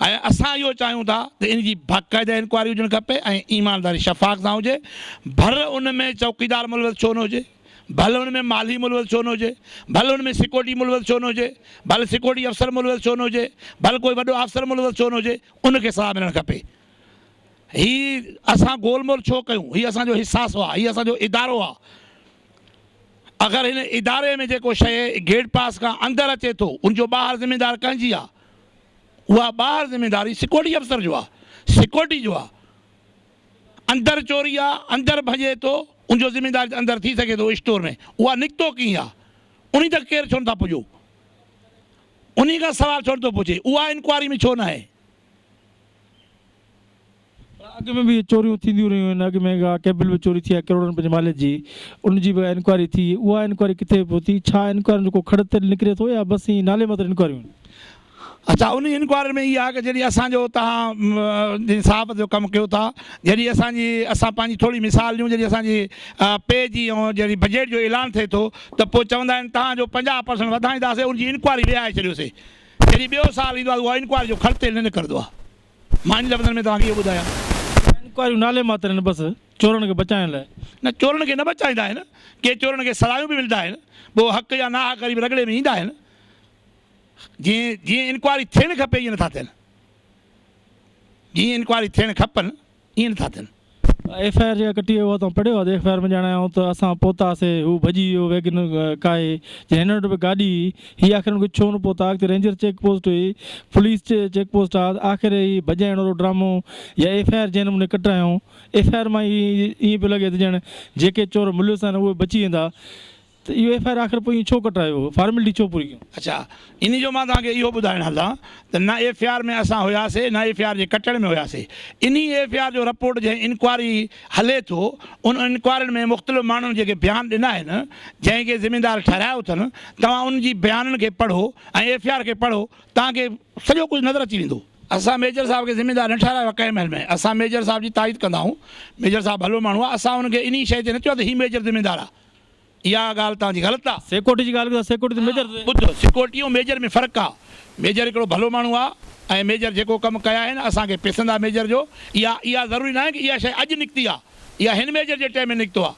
S7: ۽ اسان اهو چاهيون ٿا ته ان جي باقاعده انڪوائري هجڻ کپي ۽ ايمانداري شفاف سان هجي ڀر ان ۾ چوڪيدار ملوث ڇو نه هجي. ڀل ان ۾ مالهي ملوث ڇو نه هجي، ڀل ان ۾ سيڪيورٽي ملوث ڇو نه هجي، ڀل سيڪيورٽي افسر ملوث ڇو نه هجي، ڀل ڪوئي وڏو آفيسر ملوث ڇو نه هجي، ان کي سزا ملڻ کپي. هي اسان گول مول ڇو ڪيون؟ هي اسان جو حساسو آهي، هي اسان جو ادارو آهي. اگر هن اداري ۾ جيڪو شيء گيٽ پاس کان اندر اچي ٿو، ان جو ٻاهر ذميدار ڪنهن جي آهي؟ اها ٻاهر ذميداري سيڪيورٽي افسر جو آهي، سيڪيورٽي جو آهي. اندر چوري آ اندر ڀڄي ٿو ان جو ذميدار ته اندر ٿي سگهي ٿو اسٽور ۾ اها نڪتو ڪيئن آ انهي تڪ ڪير ڇو نٿا پڄو انهي کان سوال ڇو نٿو پڇي اها انڪوائري ۾ ڇو ناهي.
S2: پر اڳ ۾ به اهي چوريون ٿينديون رهيون آهن اڳ ۾ ڪا ڪيبل به چوري ٿي آهي ڪروڙن رپين جي ماليت جي ان جي به انڪوائري ٿي اها انڪوائري ڪٿي پهتي ڇا انڪوائرين جو ڪو کڙ تيل نڪري ٿو يا بس ائين نالي ماتر انڪوائريون آهن.
S7: اڇا انهي انڪوائرين ۾ اها آهي ته جڏهن اسان جو توهان جي صحافت جو ڪم ڪيو ٿا جڏهن اسان جي اسان پنهنجي ٿوري مثال ڏيون جڏهن اسان جي پي جي ۽ جڏهن بجيٽ جو اعلان ٿئي ٿو ته پوء چوندا آهن توهان جو 50 پرسنٽ وڌائينداسين ان جي انڪوائري ويهائي ڇڏيوسين جڏهن ٻيو سال ايندو آهي ته اها انڪوائري جو کڙ تيل نه نڪرندو آهي مان ان لفظن ۾ توهان کي اهو ٻڌايان.
S2: انڪوائريون نالي ماتر آهن بس چورن کي بچائڻ لاء.
S7: نه چورن کي نه بچائيندا آهن ڪي چورن کي سزايون به ملدا آهن پوء حق يا ناحق غريب رڳڙي ۾ ايندا آهن. جيئن جيئن انڪوائري ٿيڻ کپي ائين نٿا ٿين جيئن انڪوائري ٿيڻ کپن ائين نٿا ٿين.
S2: ايف I R جيڪا ڪٽي وئي اها توهان پڙهيو آهي ته ايف I R ۾ ڄاڻايائون ته اسان پهتاسي هو ڀڄي ويو ويگن ڪاهي جڏهن هن وٽ به گاڏي هئي هي آخر هن کي ڇو نه پهتا اڳتي رينجر چيڪ پوسٽ هئي پوليس چيڪ پوسٽ آ آخر هي ڀڄائڻ وارو ڊرامو يا ايف I R جنهن نموني ڪٽرايائون ايف I R مان ئي ائين پيو لڳي ته ڄڻ جيڪي چور ملوث آهن اهي بچي ويندا ته اهو ايف I R آخر پوء ائين ڇو ڪٽرايو هو؟ فارملٽي ڇو پوري ڪيون؟
S7: اڇا انهي جو مان توهان کي اهو ٻڌائڻ هلان ته نه ايف I R ۾ اسان هياسي نه ايف I R جي ڪٽڻ ۾ هياسي. انهي ايف I R جو رپورٽ جنهن انڪوائري هلي ٿو ان انڪوائرين ۾ مختلف ماڻهن جيڪي بيان ڏنا آهن جنهن کي ذميدار ٺهرايو اٿن توهان انهن جي بيانن کي پڙهو ۽ ايف I R کي پڙهو توهان کي سڄو ڪجهه نظر اچي ويندو. اسان ميجر صاحب کي ذميدار نه ٺهرايو آهي ڪنهن مهل ۾ اسان ميجر صاحب جي تائيد ڪندا آهيون ميجر صاحب ڀلو ماڻهو آهي اسان ان کي انهي شيء تي نه چيو آهي ته هي ميجر ذميدار آهي اها ڳالهه توهان جي غلط آ.
S2: سيڪورٽي جي ڳالهه ڪيو ٿا سيڪورٽي ته ميجر تي.
S7: ٻڌ سيڪورٽي ۽ ميجر ۾ فرق آ. ميجر هڪڙو ڀلو ماڻهو آ ۽ ميجر جيڪو ڪم ڪيا آهن اسان کي پسند آ ميجر جو اها اها ضروري ناهي ڪه اها شيء اڄ نڪتي آ اها هن ميجر جي ٽائيم ۾ نڪتو آ.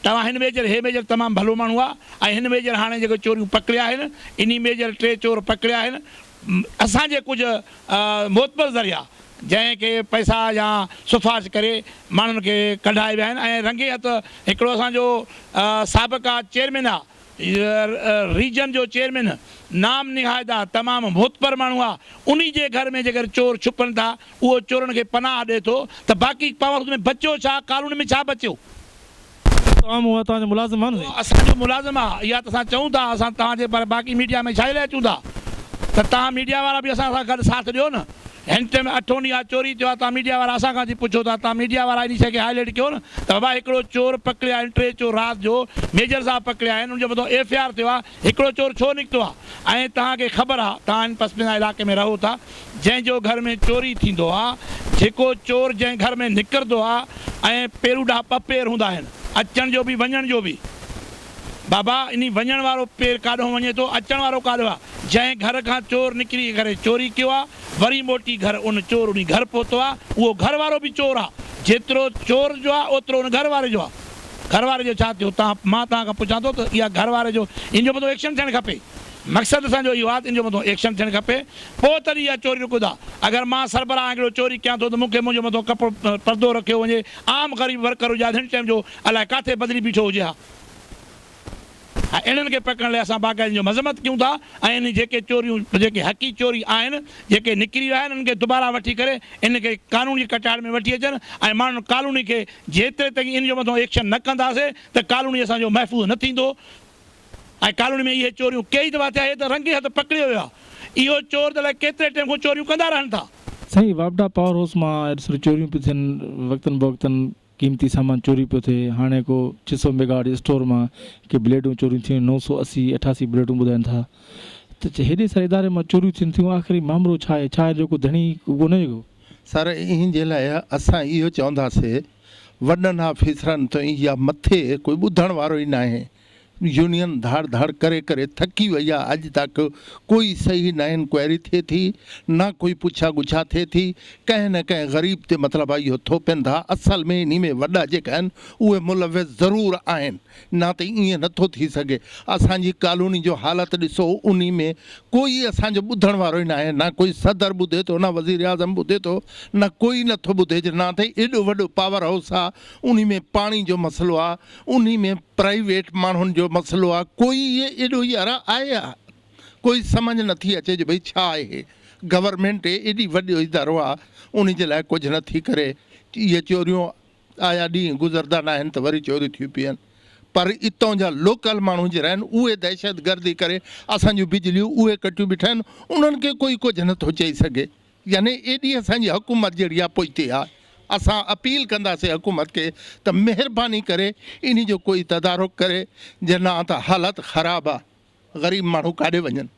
S7: توهان هن ميجر هي ميجر تمام ڀلو ماڻهو آ ۽ هن ميجر هاڻي جيڪو چوريون پڪڙيا آهن انهي ميجر ٽي چور پڪڙيا آهن اسان جي ڪجهه معتبر ذريعا جنهن کي پئسا يا سفارش ڪري ماڻهن کي ڪڍائي ويا آهن ۽ رنگي هٿ هڪڙو اسان جو سابقه چيئرمين آ ريجن جو چيئرمين نام نهاد آ تمام معتبر ماڻهو آ انهي جي گهر ۾ جيڪر چور ڇپن ٿا اهو چورن کي پناهه ڏي ٿو ته باقي پاور هائوس ۾ بچيو ڇا ڪالوني ۾ ڇا بچيو.
S2: توهان مون توهان جو ملازم آهي نه سائين.
S7: اهو اسان جو ملازم آ اها ته اسان چئون ٿا اسان توهان جي پر باقي ميڊيا ۾ ڇا جي لاء اچون ٿا ته توهان ميڊيا وارا به اسان سان گڏ ساٿ ڏيو نه هن ٽيم اٺون ڏينهن آ چوري ٿيو آ توهان ميڊيا وارا اسان کان اچي پڇو ٿا توهان ميڊيا وارا انهي شئي کي هائي لائيٽ ڪيو نه ته بابا هڪڙو چور پڪڙيا آهن ٽي چور رات جو ميجر صاحب پڪڙيا آهن ان جو مٿو ايف I R ٿيو آ هڪڙو چور ڇو نڪتو آ ۽ توهان کي خبر آ توهان هن پسمنده علائقي ۾ رهو ٿا جنهن جو گهر ۾ چوري ٿيندو آ، جيڪو چور جنهن گهر ۾ نڪرندو آ ۽ پيروڊا ٻه پير هوندا آهن، اچڻ جو به وڃڻ جو به. بابا انهي وڃڻ وارو پير ڪاڏهون وڃي ٿو، اچڻ وارو ڪاڏهون آ. جنهن گهر کان چور نڪري ڪري چوري ڪيو آ، وري موٽي گهر ان چور انهي گهر پهتو آ، اهو گهر وارو به چور آ. جيترو چور جو آ، اوترو ان گهر واري جو آ. گهر واري جو ڇا ٿيو؟ تان مان توهان کان پڇان ٿو ته اها گهر واري جو ان جو مٿو ايڪشن ٿيڻ کپي. مقصد اسان جو اهو آهي ته ان جو مٿو ايڪشن ٿيڻ کپي پوء تڏهن اها چوري رڪندا. اگر مان سربراهه هڪڙو چوري ڪيان ٿو ته مون کي منهنجو مٿو ڪپڙو پردو رکيو وڃي عام غريب ورڪر هجي ها ته هن ٽائيم جو الائي ڪاٿي بدلي بيٺو هجي ها. ۽ اهڙن کي پڪڙڻ لاء اسان باقاعدي ان جو مذمت ڪيون ٿا ۽ انهن جيڪي چوريون جيڪي حقي چوري آهن جيڪي نڪري ويا آهن انهن کي دوباره وٺي ڪري انهن کي قانون جي ڪٽهڙ ۾ وٺي اچن ۽ ماڻهن ڪالوني کي جيتري تائين ان جو مٿو ايڪشن نه ڪنداسي ته ڪالوني اسان جو محفوظ نه ٿيندو. ۽ ڪالوني ۾ اهي چوريون ڪيئي دفعا ٿيا هي ته رنگي هٿ پڪڙيو ويو آهي اهو چور ته الائي ڪيتري ٽيم کان چوريون ڪندا رهن ٿا.
S2: سائين واپڊا پاور هائوس مان ايڏ ساريون چوريون پيون ٿين وقتن بوقتن قيمتي سامان چوري پيو ٿئي هاڻي ڪو 600 ميگاواٽ اسٽور مان ڪي بليڊون چوريون ٿيون 980 88 بليڊون ٻڌائين ٿا ته هيڏي ساري اداري مان چوريون ٿين ٿيون آخر هي مامرو ڇا آهي ڇا هن جو ڪو ڌڻي ڪونهي ڪو.
S8: سر انهي جي لاء اسان اهو چونداسي وڏن آفيسرن تائين يا مٿي ڪوئي ٻڌڻ وارو ئي ناهي يونين ڌاڙ ڌاڙ ڪري ڪري ٿڪي وئي آ اڄ تڪ ڪوئي صحيح نه انڪوائري ٿئي ٿي نه ڪوئي پڇا ڳڇا ٿئي ٿي ڪنهن نه ڪنهن غريب تي مطلب آ اهو ٿوپين ٿا اصل ۾ انهي ۾ وڏا جيڪا آهن اهي ملوث ضرور آهن نه ته ائين نه ٿو ٿي سگهي اسان جي ڪالوني جو حالت ڏسو انهي ۾ ڪوئي اسان جو ٻڌڻ وارو ئي ناهي نه ڪوئي صدر ٻڌي ٿو نه وزير اعظم ٻڌي ٿو نه ڪوئي نه ٿو ٻڌي نه ته ايڏو وڏو پاور هائوس آ انهي ۾ پاڻي جو مسئلو آ انهي ۾ پرائيويٽ ماڻهن جو مسئلو آ ڪوئي ايڏو يار آهي آ ڪوئي سمجهه نٿي اچي جو ڀئي ڇا آهي گورنمينٽ ايڏي وڏو ادارو آ انهي جي لاء ڪجهه نٿي ڪري اهي چوريون آيا ڏينهن گذردا ناهن ته وري چوريون ٿيون پين پر اتان جا لوڪل ماڻهو جي آهن اهي دهشت گردي ڪري اسان جون بجليون اهي ڪٽيون بيٺا آهن انهن کي ڪوئي ڪجهه نٿو چئي سگهي. يعني ايڏي اسان جي حڪومت جهڙي آ پوئتي آ اسان اپيل ڪنداسين حڪومت کي ته مهرباني ڪري انهي جو ڪوئي تدارڪ ڪري جي نه ته حالت خراب آ غريب ماڻهو ڪاڏي وڃن.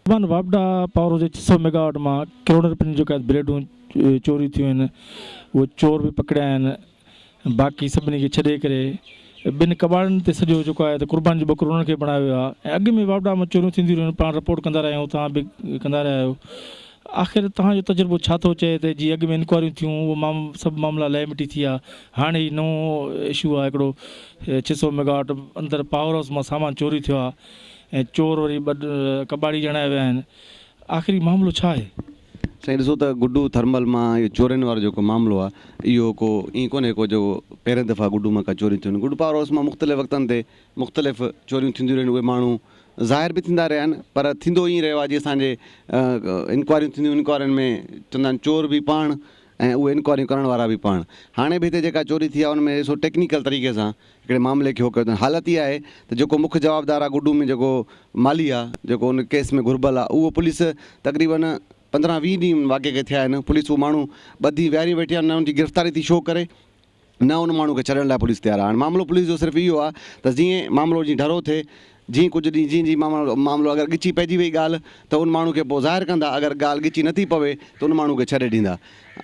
S2: قربان واپڊا پاور هجي 600 ميگاواٽ مان ڪروڙين روپين جون جيڪا بليڊون چوري ٿيون آهن اهي چور به پڪڙيا آهن باقي سڀني کي ڇڏي ڪري ٻن ڪٻاڙن تي سڄو جيڪو آهي ته قربان جو ٻڪرو انهن کي بڻايو ويو آهي ۽ اڳ ۾ واپڊا مان چوريون ٿينديون رهيون پاڻ رپورٽ ڪندا رهيا آهيون توهان به ڪندا رهيا آهيو آخر توهان جو تجربو ڇا ٿو چئي ته جي اڳ ۾ انڪوائريون ٿيون اهي مام سڀ معاملا لئه مٽي ٿي ويا هاڻي هي نئون اشو آهي هڪڙو 600 ميگاواٽ اندر پاور هائوس مان سامان چوري ٿيو آهي ۽ چور وري ٻه ڪٻاڙي ڄاڻايا ويا آهن آخر هي معاملو ڇا آهي؟
S5: سائين ڏسو ته گڊو ٿرمل مان اهو چورين وارو جيڪو معاملو آهي اهو ڪو ائين ڪونهي ڪو جو پهرين دفعا گڊو مان ڪا چوريون ٿيون آهن گڊو پاور هائوس مان مختلف وقتن تي مختلف چوريون ٿينديون رهيون اهي ماڻهو ظاهر به ٿيندا رهيا آهن پر ٿيندو ائين رهيو آهي جيئن اسان جي انڪوائريون ٿينديون انڪوائرين ۾ چوندا آهن چور به پاڻ ۽ اهي انڪوائريون ڪرڻ وارا به پاڻ هاڻي به هتي جيڪا چوري ٿي آهي ان ۾ ڏسو ٽيڪنيڪل طريقي سان هڪڙي معاملي کي هو ڪيو اٿن حالت اها آهي ته جيڪو مک جوابدار آهي گڊو ۾ جيڪو مالهي آهي جيڪو ان ڪيس ۾ گهربل آهي اهو پوليس تقريبن 15 20 ڏينهن ان واقعي کي ٿيا آهن پوليس اهو ماڻهو ٻڌي ويهاري ويٺي آهي نه ان جي گرفتاري ٿي شو ڪري نه ان ماڻهو کي ڇڏڻ لاء پوليس تيار آهي هاڻي معاملو پوليس جو صرف اهو آهي ته جيئن معاملو جيئن ڍرو ٿئي جيئن ڪجهه ڏينهن جيئن جيئن معاملو اگر ڳچي پئجي وئي ڳالهه ته ان ماڻهو کي پوء ظاهر ڪندا اگر ڳالهه ڳچي نٿي پوي ته ان ماڻهو کي ڇڏي ڏيندا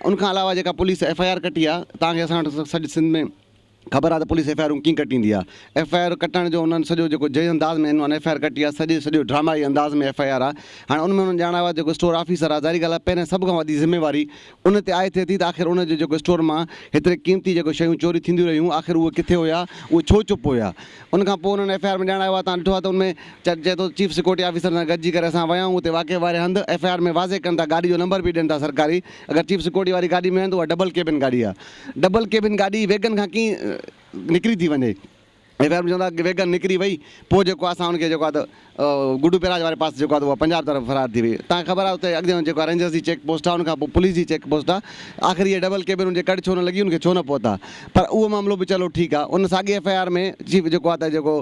S5: ان کان علاوه جيڪا پوليس ايف I R ڪٽي آهي توهان کي اسان وٽ سڄي سنڌ ۾ خبر آهي ته پوليس ايف I آرون ڪيئن ڪٽيندي آهي. ايف I R ڪٽڻ جو انهن سڄو جيڪو جنهن انداز ۾ انهن ايف I R ڪٽي آهي سڄي سڄو ڊرامائي انداز ۾ ايف I R آهي. هاڻي ان ۾ انهن ڄاڻايو آهي جيڪو اسٽور آفيسر آهي ظاهري ڳالهه آهي پهرين سڀ کان وڏي ذميواري ان تي عائد ٿئي ٿي ته آخر ان جو جيڪو اسٽور مان هيتري قيمتي جيڪو شيون چوري ٿينديون رهيون آخر اهي ڪٿي هيا اهي ڇو چپ هيا. ان کان پوء انهن ايف I R ۾ ڄاڻايو آهي توهان ڏٺو آهي ته ان ۾ چئي ٿو چيف سيڪيورٽي آفيسر سان گڏجي ڪري اسان ويا آهيون اتي واقعي واري هنڌ ايف I R ۾ واضح ڪن ٿا گاڏي جو نمبر به ڏين ٿا سرڪاري اگر چيف سيڪيورٽي واري گاڏي ۾ آهن ته اها ڊبل ڪيبن گاڏي آهي. ڊبل ڪيبن گاڏي ويگن کان ڪيئن نڪري ٿي وڃي. ايف I R ۾ چوندا ويگن نڪري وئي پوء جيڪو آهي اسان ان کي جيڪو آهي ته گڊو بيراج واري پاسي جيڪو آهي ته اها پنجاب طرف فرار ٿي وئي. توهان کي خبر آهي اتي اڳتي جيڪو آهي رينجرز جي چيڪ پوسٽ آهي ان کان پوء پوليس جي چيڪ پوسٽ آهي آخر هيء ڊبل ڪيبن ان جي ڪڙ ڇو نه لڳي ان کي ڇو نه پهتا پر اهو معاملو به چلو ٺيڪ آهي ان ساڳي ايف I R ۾ chief جيڪو آهي ته جيڪو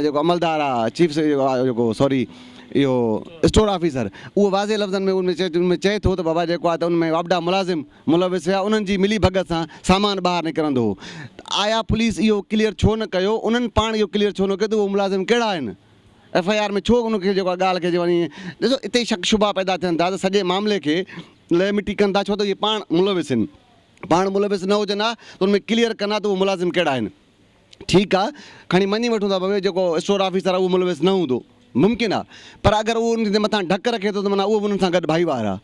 S5: جيڪو عملدار آهي چيف جيڪو سوري اهو اسٽور آفيسر اهو واضح لفظن ۾ ان ۾ چئي ٿو ته بابا جيڪو آهي ته ان ۾ واپڊا ملازم ملوث هيا انهن جي ملي ڀڳت سان سامان ٻاهر نڪرندو هو ته آيا پوليس اهو ڪليئر ڇو نه ڪيو انهن پاڻ اهو ڪليئر ڇو نه ڪيو ته اهو ملازم ڪهڙا آهن ايف I R ۾ ڇو ان کي جيڪو آهي ڳالهه کي وڃي ڏسو اتي شڪ شبها پيدا ٿين ٿا ته سڄي معاملي کي لئه مٽي ڪن ٿا ڇو ته اهي پاڻ ملوث آهن پاڻ ملوث نه هجن ها ته ان ۾ ڪليئر ڪن ها ته اهي ملازم ڪهڙا آهن ٺيڪ آهي کڻي مڃي وٺون ٿا ڀوي جيڪو اسٽور آفيسر آهي اهو ملوث نه هوندو ممڪن آهي پر اگر اهو ان جي مٿان ڍڪ رکي ٿو ته معنيٰ اهو به انهن سان گڏ ڀائيوار آهي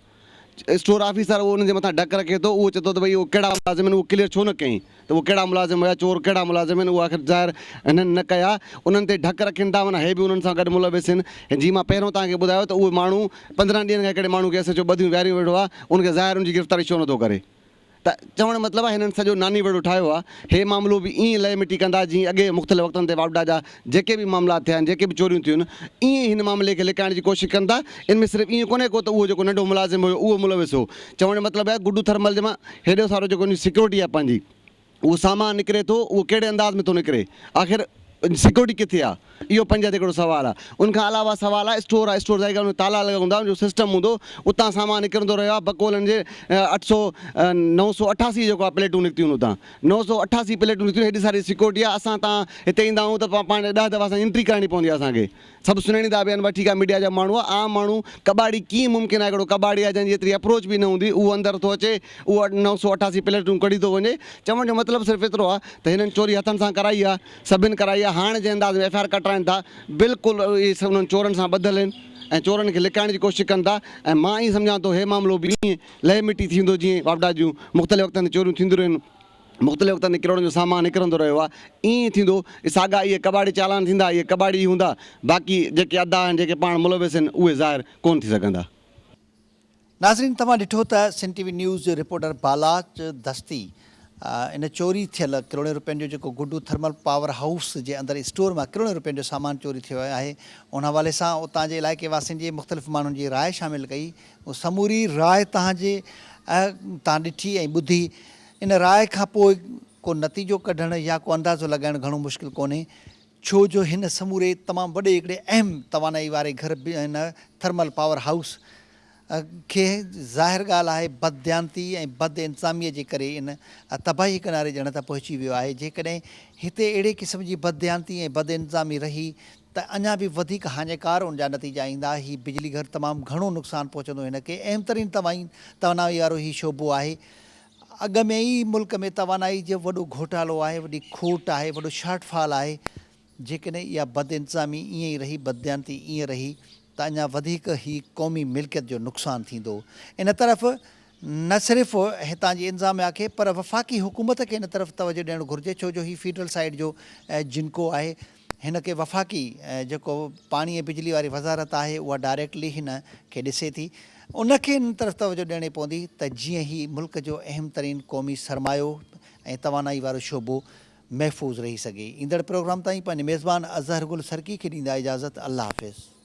S5: اسٽور آفيسر اهو انهن جي مٿان ڍڪ رکي ٿو، اهو چئي ٿو ته ڀئي اهو ڪهڙا ملازم آهن اهو ڪليئر ڇو نه ڪيائين ته اهو ڪهڙا ملازم هيا چور ڪهڙا ملازم آهن اهو آخر ظاهر هنن نه ڪيا انهن تي ڍڪ رکين ٿا معنيٰ هي به انهن سان گڏ ملوث آهن جيئن مان پهريون توهان کي ٻڌايو ته اهي ماڻهو 15 ڏينهن کان هڪڙي ماڻهو کي ايس ايڇ او ٻڌيون ويهاريون ويٺو آهي ان کي ظاهر ان جي گرفتاري ڇو نٿو ڪري. ته چوڻ جو مطلب آهي هنن سڄو ناني وڙو ٺاهيو آهي، هي معاملو به ائين لئه مٽي ڪندا جيئن اڳي مختلف وقتن تي واپڊا جا جيڪي به معاملا ٿيا آهن جيڪي به چوريون ٿيون آهن ائين ئي هن معاملي کي لڪائڻ جي ڪوشش ڪن ٿا ان ۾ صرف ائين ڪونهي ڪو ته اهو جيڪو ننڍو ملازم هيو اهو ملوث هو چوڻ جو مطلب آهي گڊو ٿرمل جي مان هيڏو سارو جيڪو ان جي سيڪيورٽي آهي پنهنجي اهو سامان نڪري ٿو اهو ڪهڙي انداز ۾ ٿو نڪري آخر سيڪيورٽي ڪٿي آ اهو پنهنجي هڪڙو سوال آ ان کان علاوه سوال آ اسٽور آ اسٽور ظاهر ڳالهه تالا لڳل هوندا ان جو سسٽم هوندو اتان سامان نڪرندو رهيو آ بقول ان جي 800 988 جيڪو آ پليٽون نڪتيون آهن اتان 988 پليٽون نڪتيون هيڏي ساري سيڪيورٽي آ اسان تان هتي ايندا آهيون ته پاڻ 10 دفعا اسان انٽري ڪرائڻي پوندي آ اسان کي سڀ سڃاڻيندا به آهن ڀا ٺيڪ آهي ميڊيا جا ماڻهو آ عام ماڻهو ڪٻاڙي ڪيئن ممڪن آهي هڪڙو ڪٻاڙي آهي جنهن جي ايتري اپروچ به نه هوندي اهو اندر ٿو اچي اهو 988 پليٽون ڪڍي ٿو وڃي چوڻ جو مطلب صرف ايترو آهي ته هنن چوري هٿن سان ڪرائي آهي سڀن ڪرائي آهي هاڻ جنهن انداز ۾ ايف I R ڪٽرائن ٿا بلڪل اهي سڀ انهن چورن سان ٻڌل آهن ۽ چورن کي لڪائڻ جي ڪوشش ڪن ٿا ۽ مان ائين سمجهان ٿو هي معاملو به ائين لئه مٽي ٿيندو جيئن واپڊا جون مختلف وقتن تي چوريون ٿينديون رهيون مختلف وقتن تي ڪروڙن جو سامان نڪرندو رهيو آهي، ائين ئي ٿيندو، ساڳا اهي ڪٻاڙي چالان ٿيندا، اهي ڪٻاڙي ئي هوندا، باقي جيڪي ادا آهن، جيڪي پاڻ ملوث آهن، اهي ظاهر ڪونه ٿي سگهندا.
S1: ناظرين توهان ڏٺو ته سنڌ ٽي وي نيوز جو رپورٽر بالاچ دستي ان چوري ٿيل ڪروڙين روپين جو جيڪو گڊو ٿرمل پاور هائوس جي اندر اسٽور مان ڪروڙين روپين جو سامان چوري ٿيو آهي ان حوالي سان اتان جي علائقي واسين جي مختلف ماڻهن جي راء شامل ڪئي سموري راء توهان جي توهان ڏٺي ۽ ٻڌي ان راء کان پوء ڪو نتيجو ڪڍڻ يا ڪو اندازو لڳائڻ گهڻو مشڪل ڪونهي، ڇو جو هن سموري تمام وڏي هڪڙي اهم توانائي واري گهر هن ٿرمل پاور هائوس کي ظاهر ڳالهه آهي بدديانتي ۽ بد انتظاميء جي ڪري ان تباهي ڪناري ڄڻ ته پهچي ويو آهي. جيڪڏهن هتي اهڙي قسم جي بدديانتي ۽ بد انتظامي رهي ته اڃا به وڌيڪ هاڃيڪار ان جا نتيجا ايندا. هي بجلي گهر تمام گهڻو نقصان پهچندو هن کي. اهم ترين توانائي وارو هي شعبو آهي. اڳ ۾ ئي ملڪ ۾ توانائي جو وڏو گهوٽالو آهي، وڏي کوٽ آهي، وڏو شارٽ فال آهي. جيڪڏهن اها بدانتظامي ائين ئي رهي، بدديانتي ائين رهي ته اڃا وڌيڪ هي قومي ملڪيت جو نقصان ٿيندو. ان طرف نه صرف هتان جي انتظاميا کي پر وفاقي حڪومت کي ان طرف توجه ڏيڻ گهرجي ڇو جو هي فيڊرل سائيڊ جو جنڪو آهي هن کي وفاقي جيڪو پاڻي ۽ بجلي واري وزارت آهي اها ڊائريڪٽلي هن کي ڏسي ٿي ان کي ان طرف توجه ڏيڻي پوندي ته جيئن هي ملڪ جو اهم ترين قومي سرمايو ۽ توانائي وارو شعبو محفوظ رهي سگهي. ايندڙ پروگرام تائين پنهنجي ميزبان اظهر گل سرڪي کي ڏيندا اجازت الله حافظ.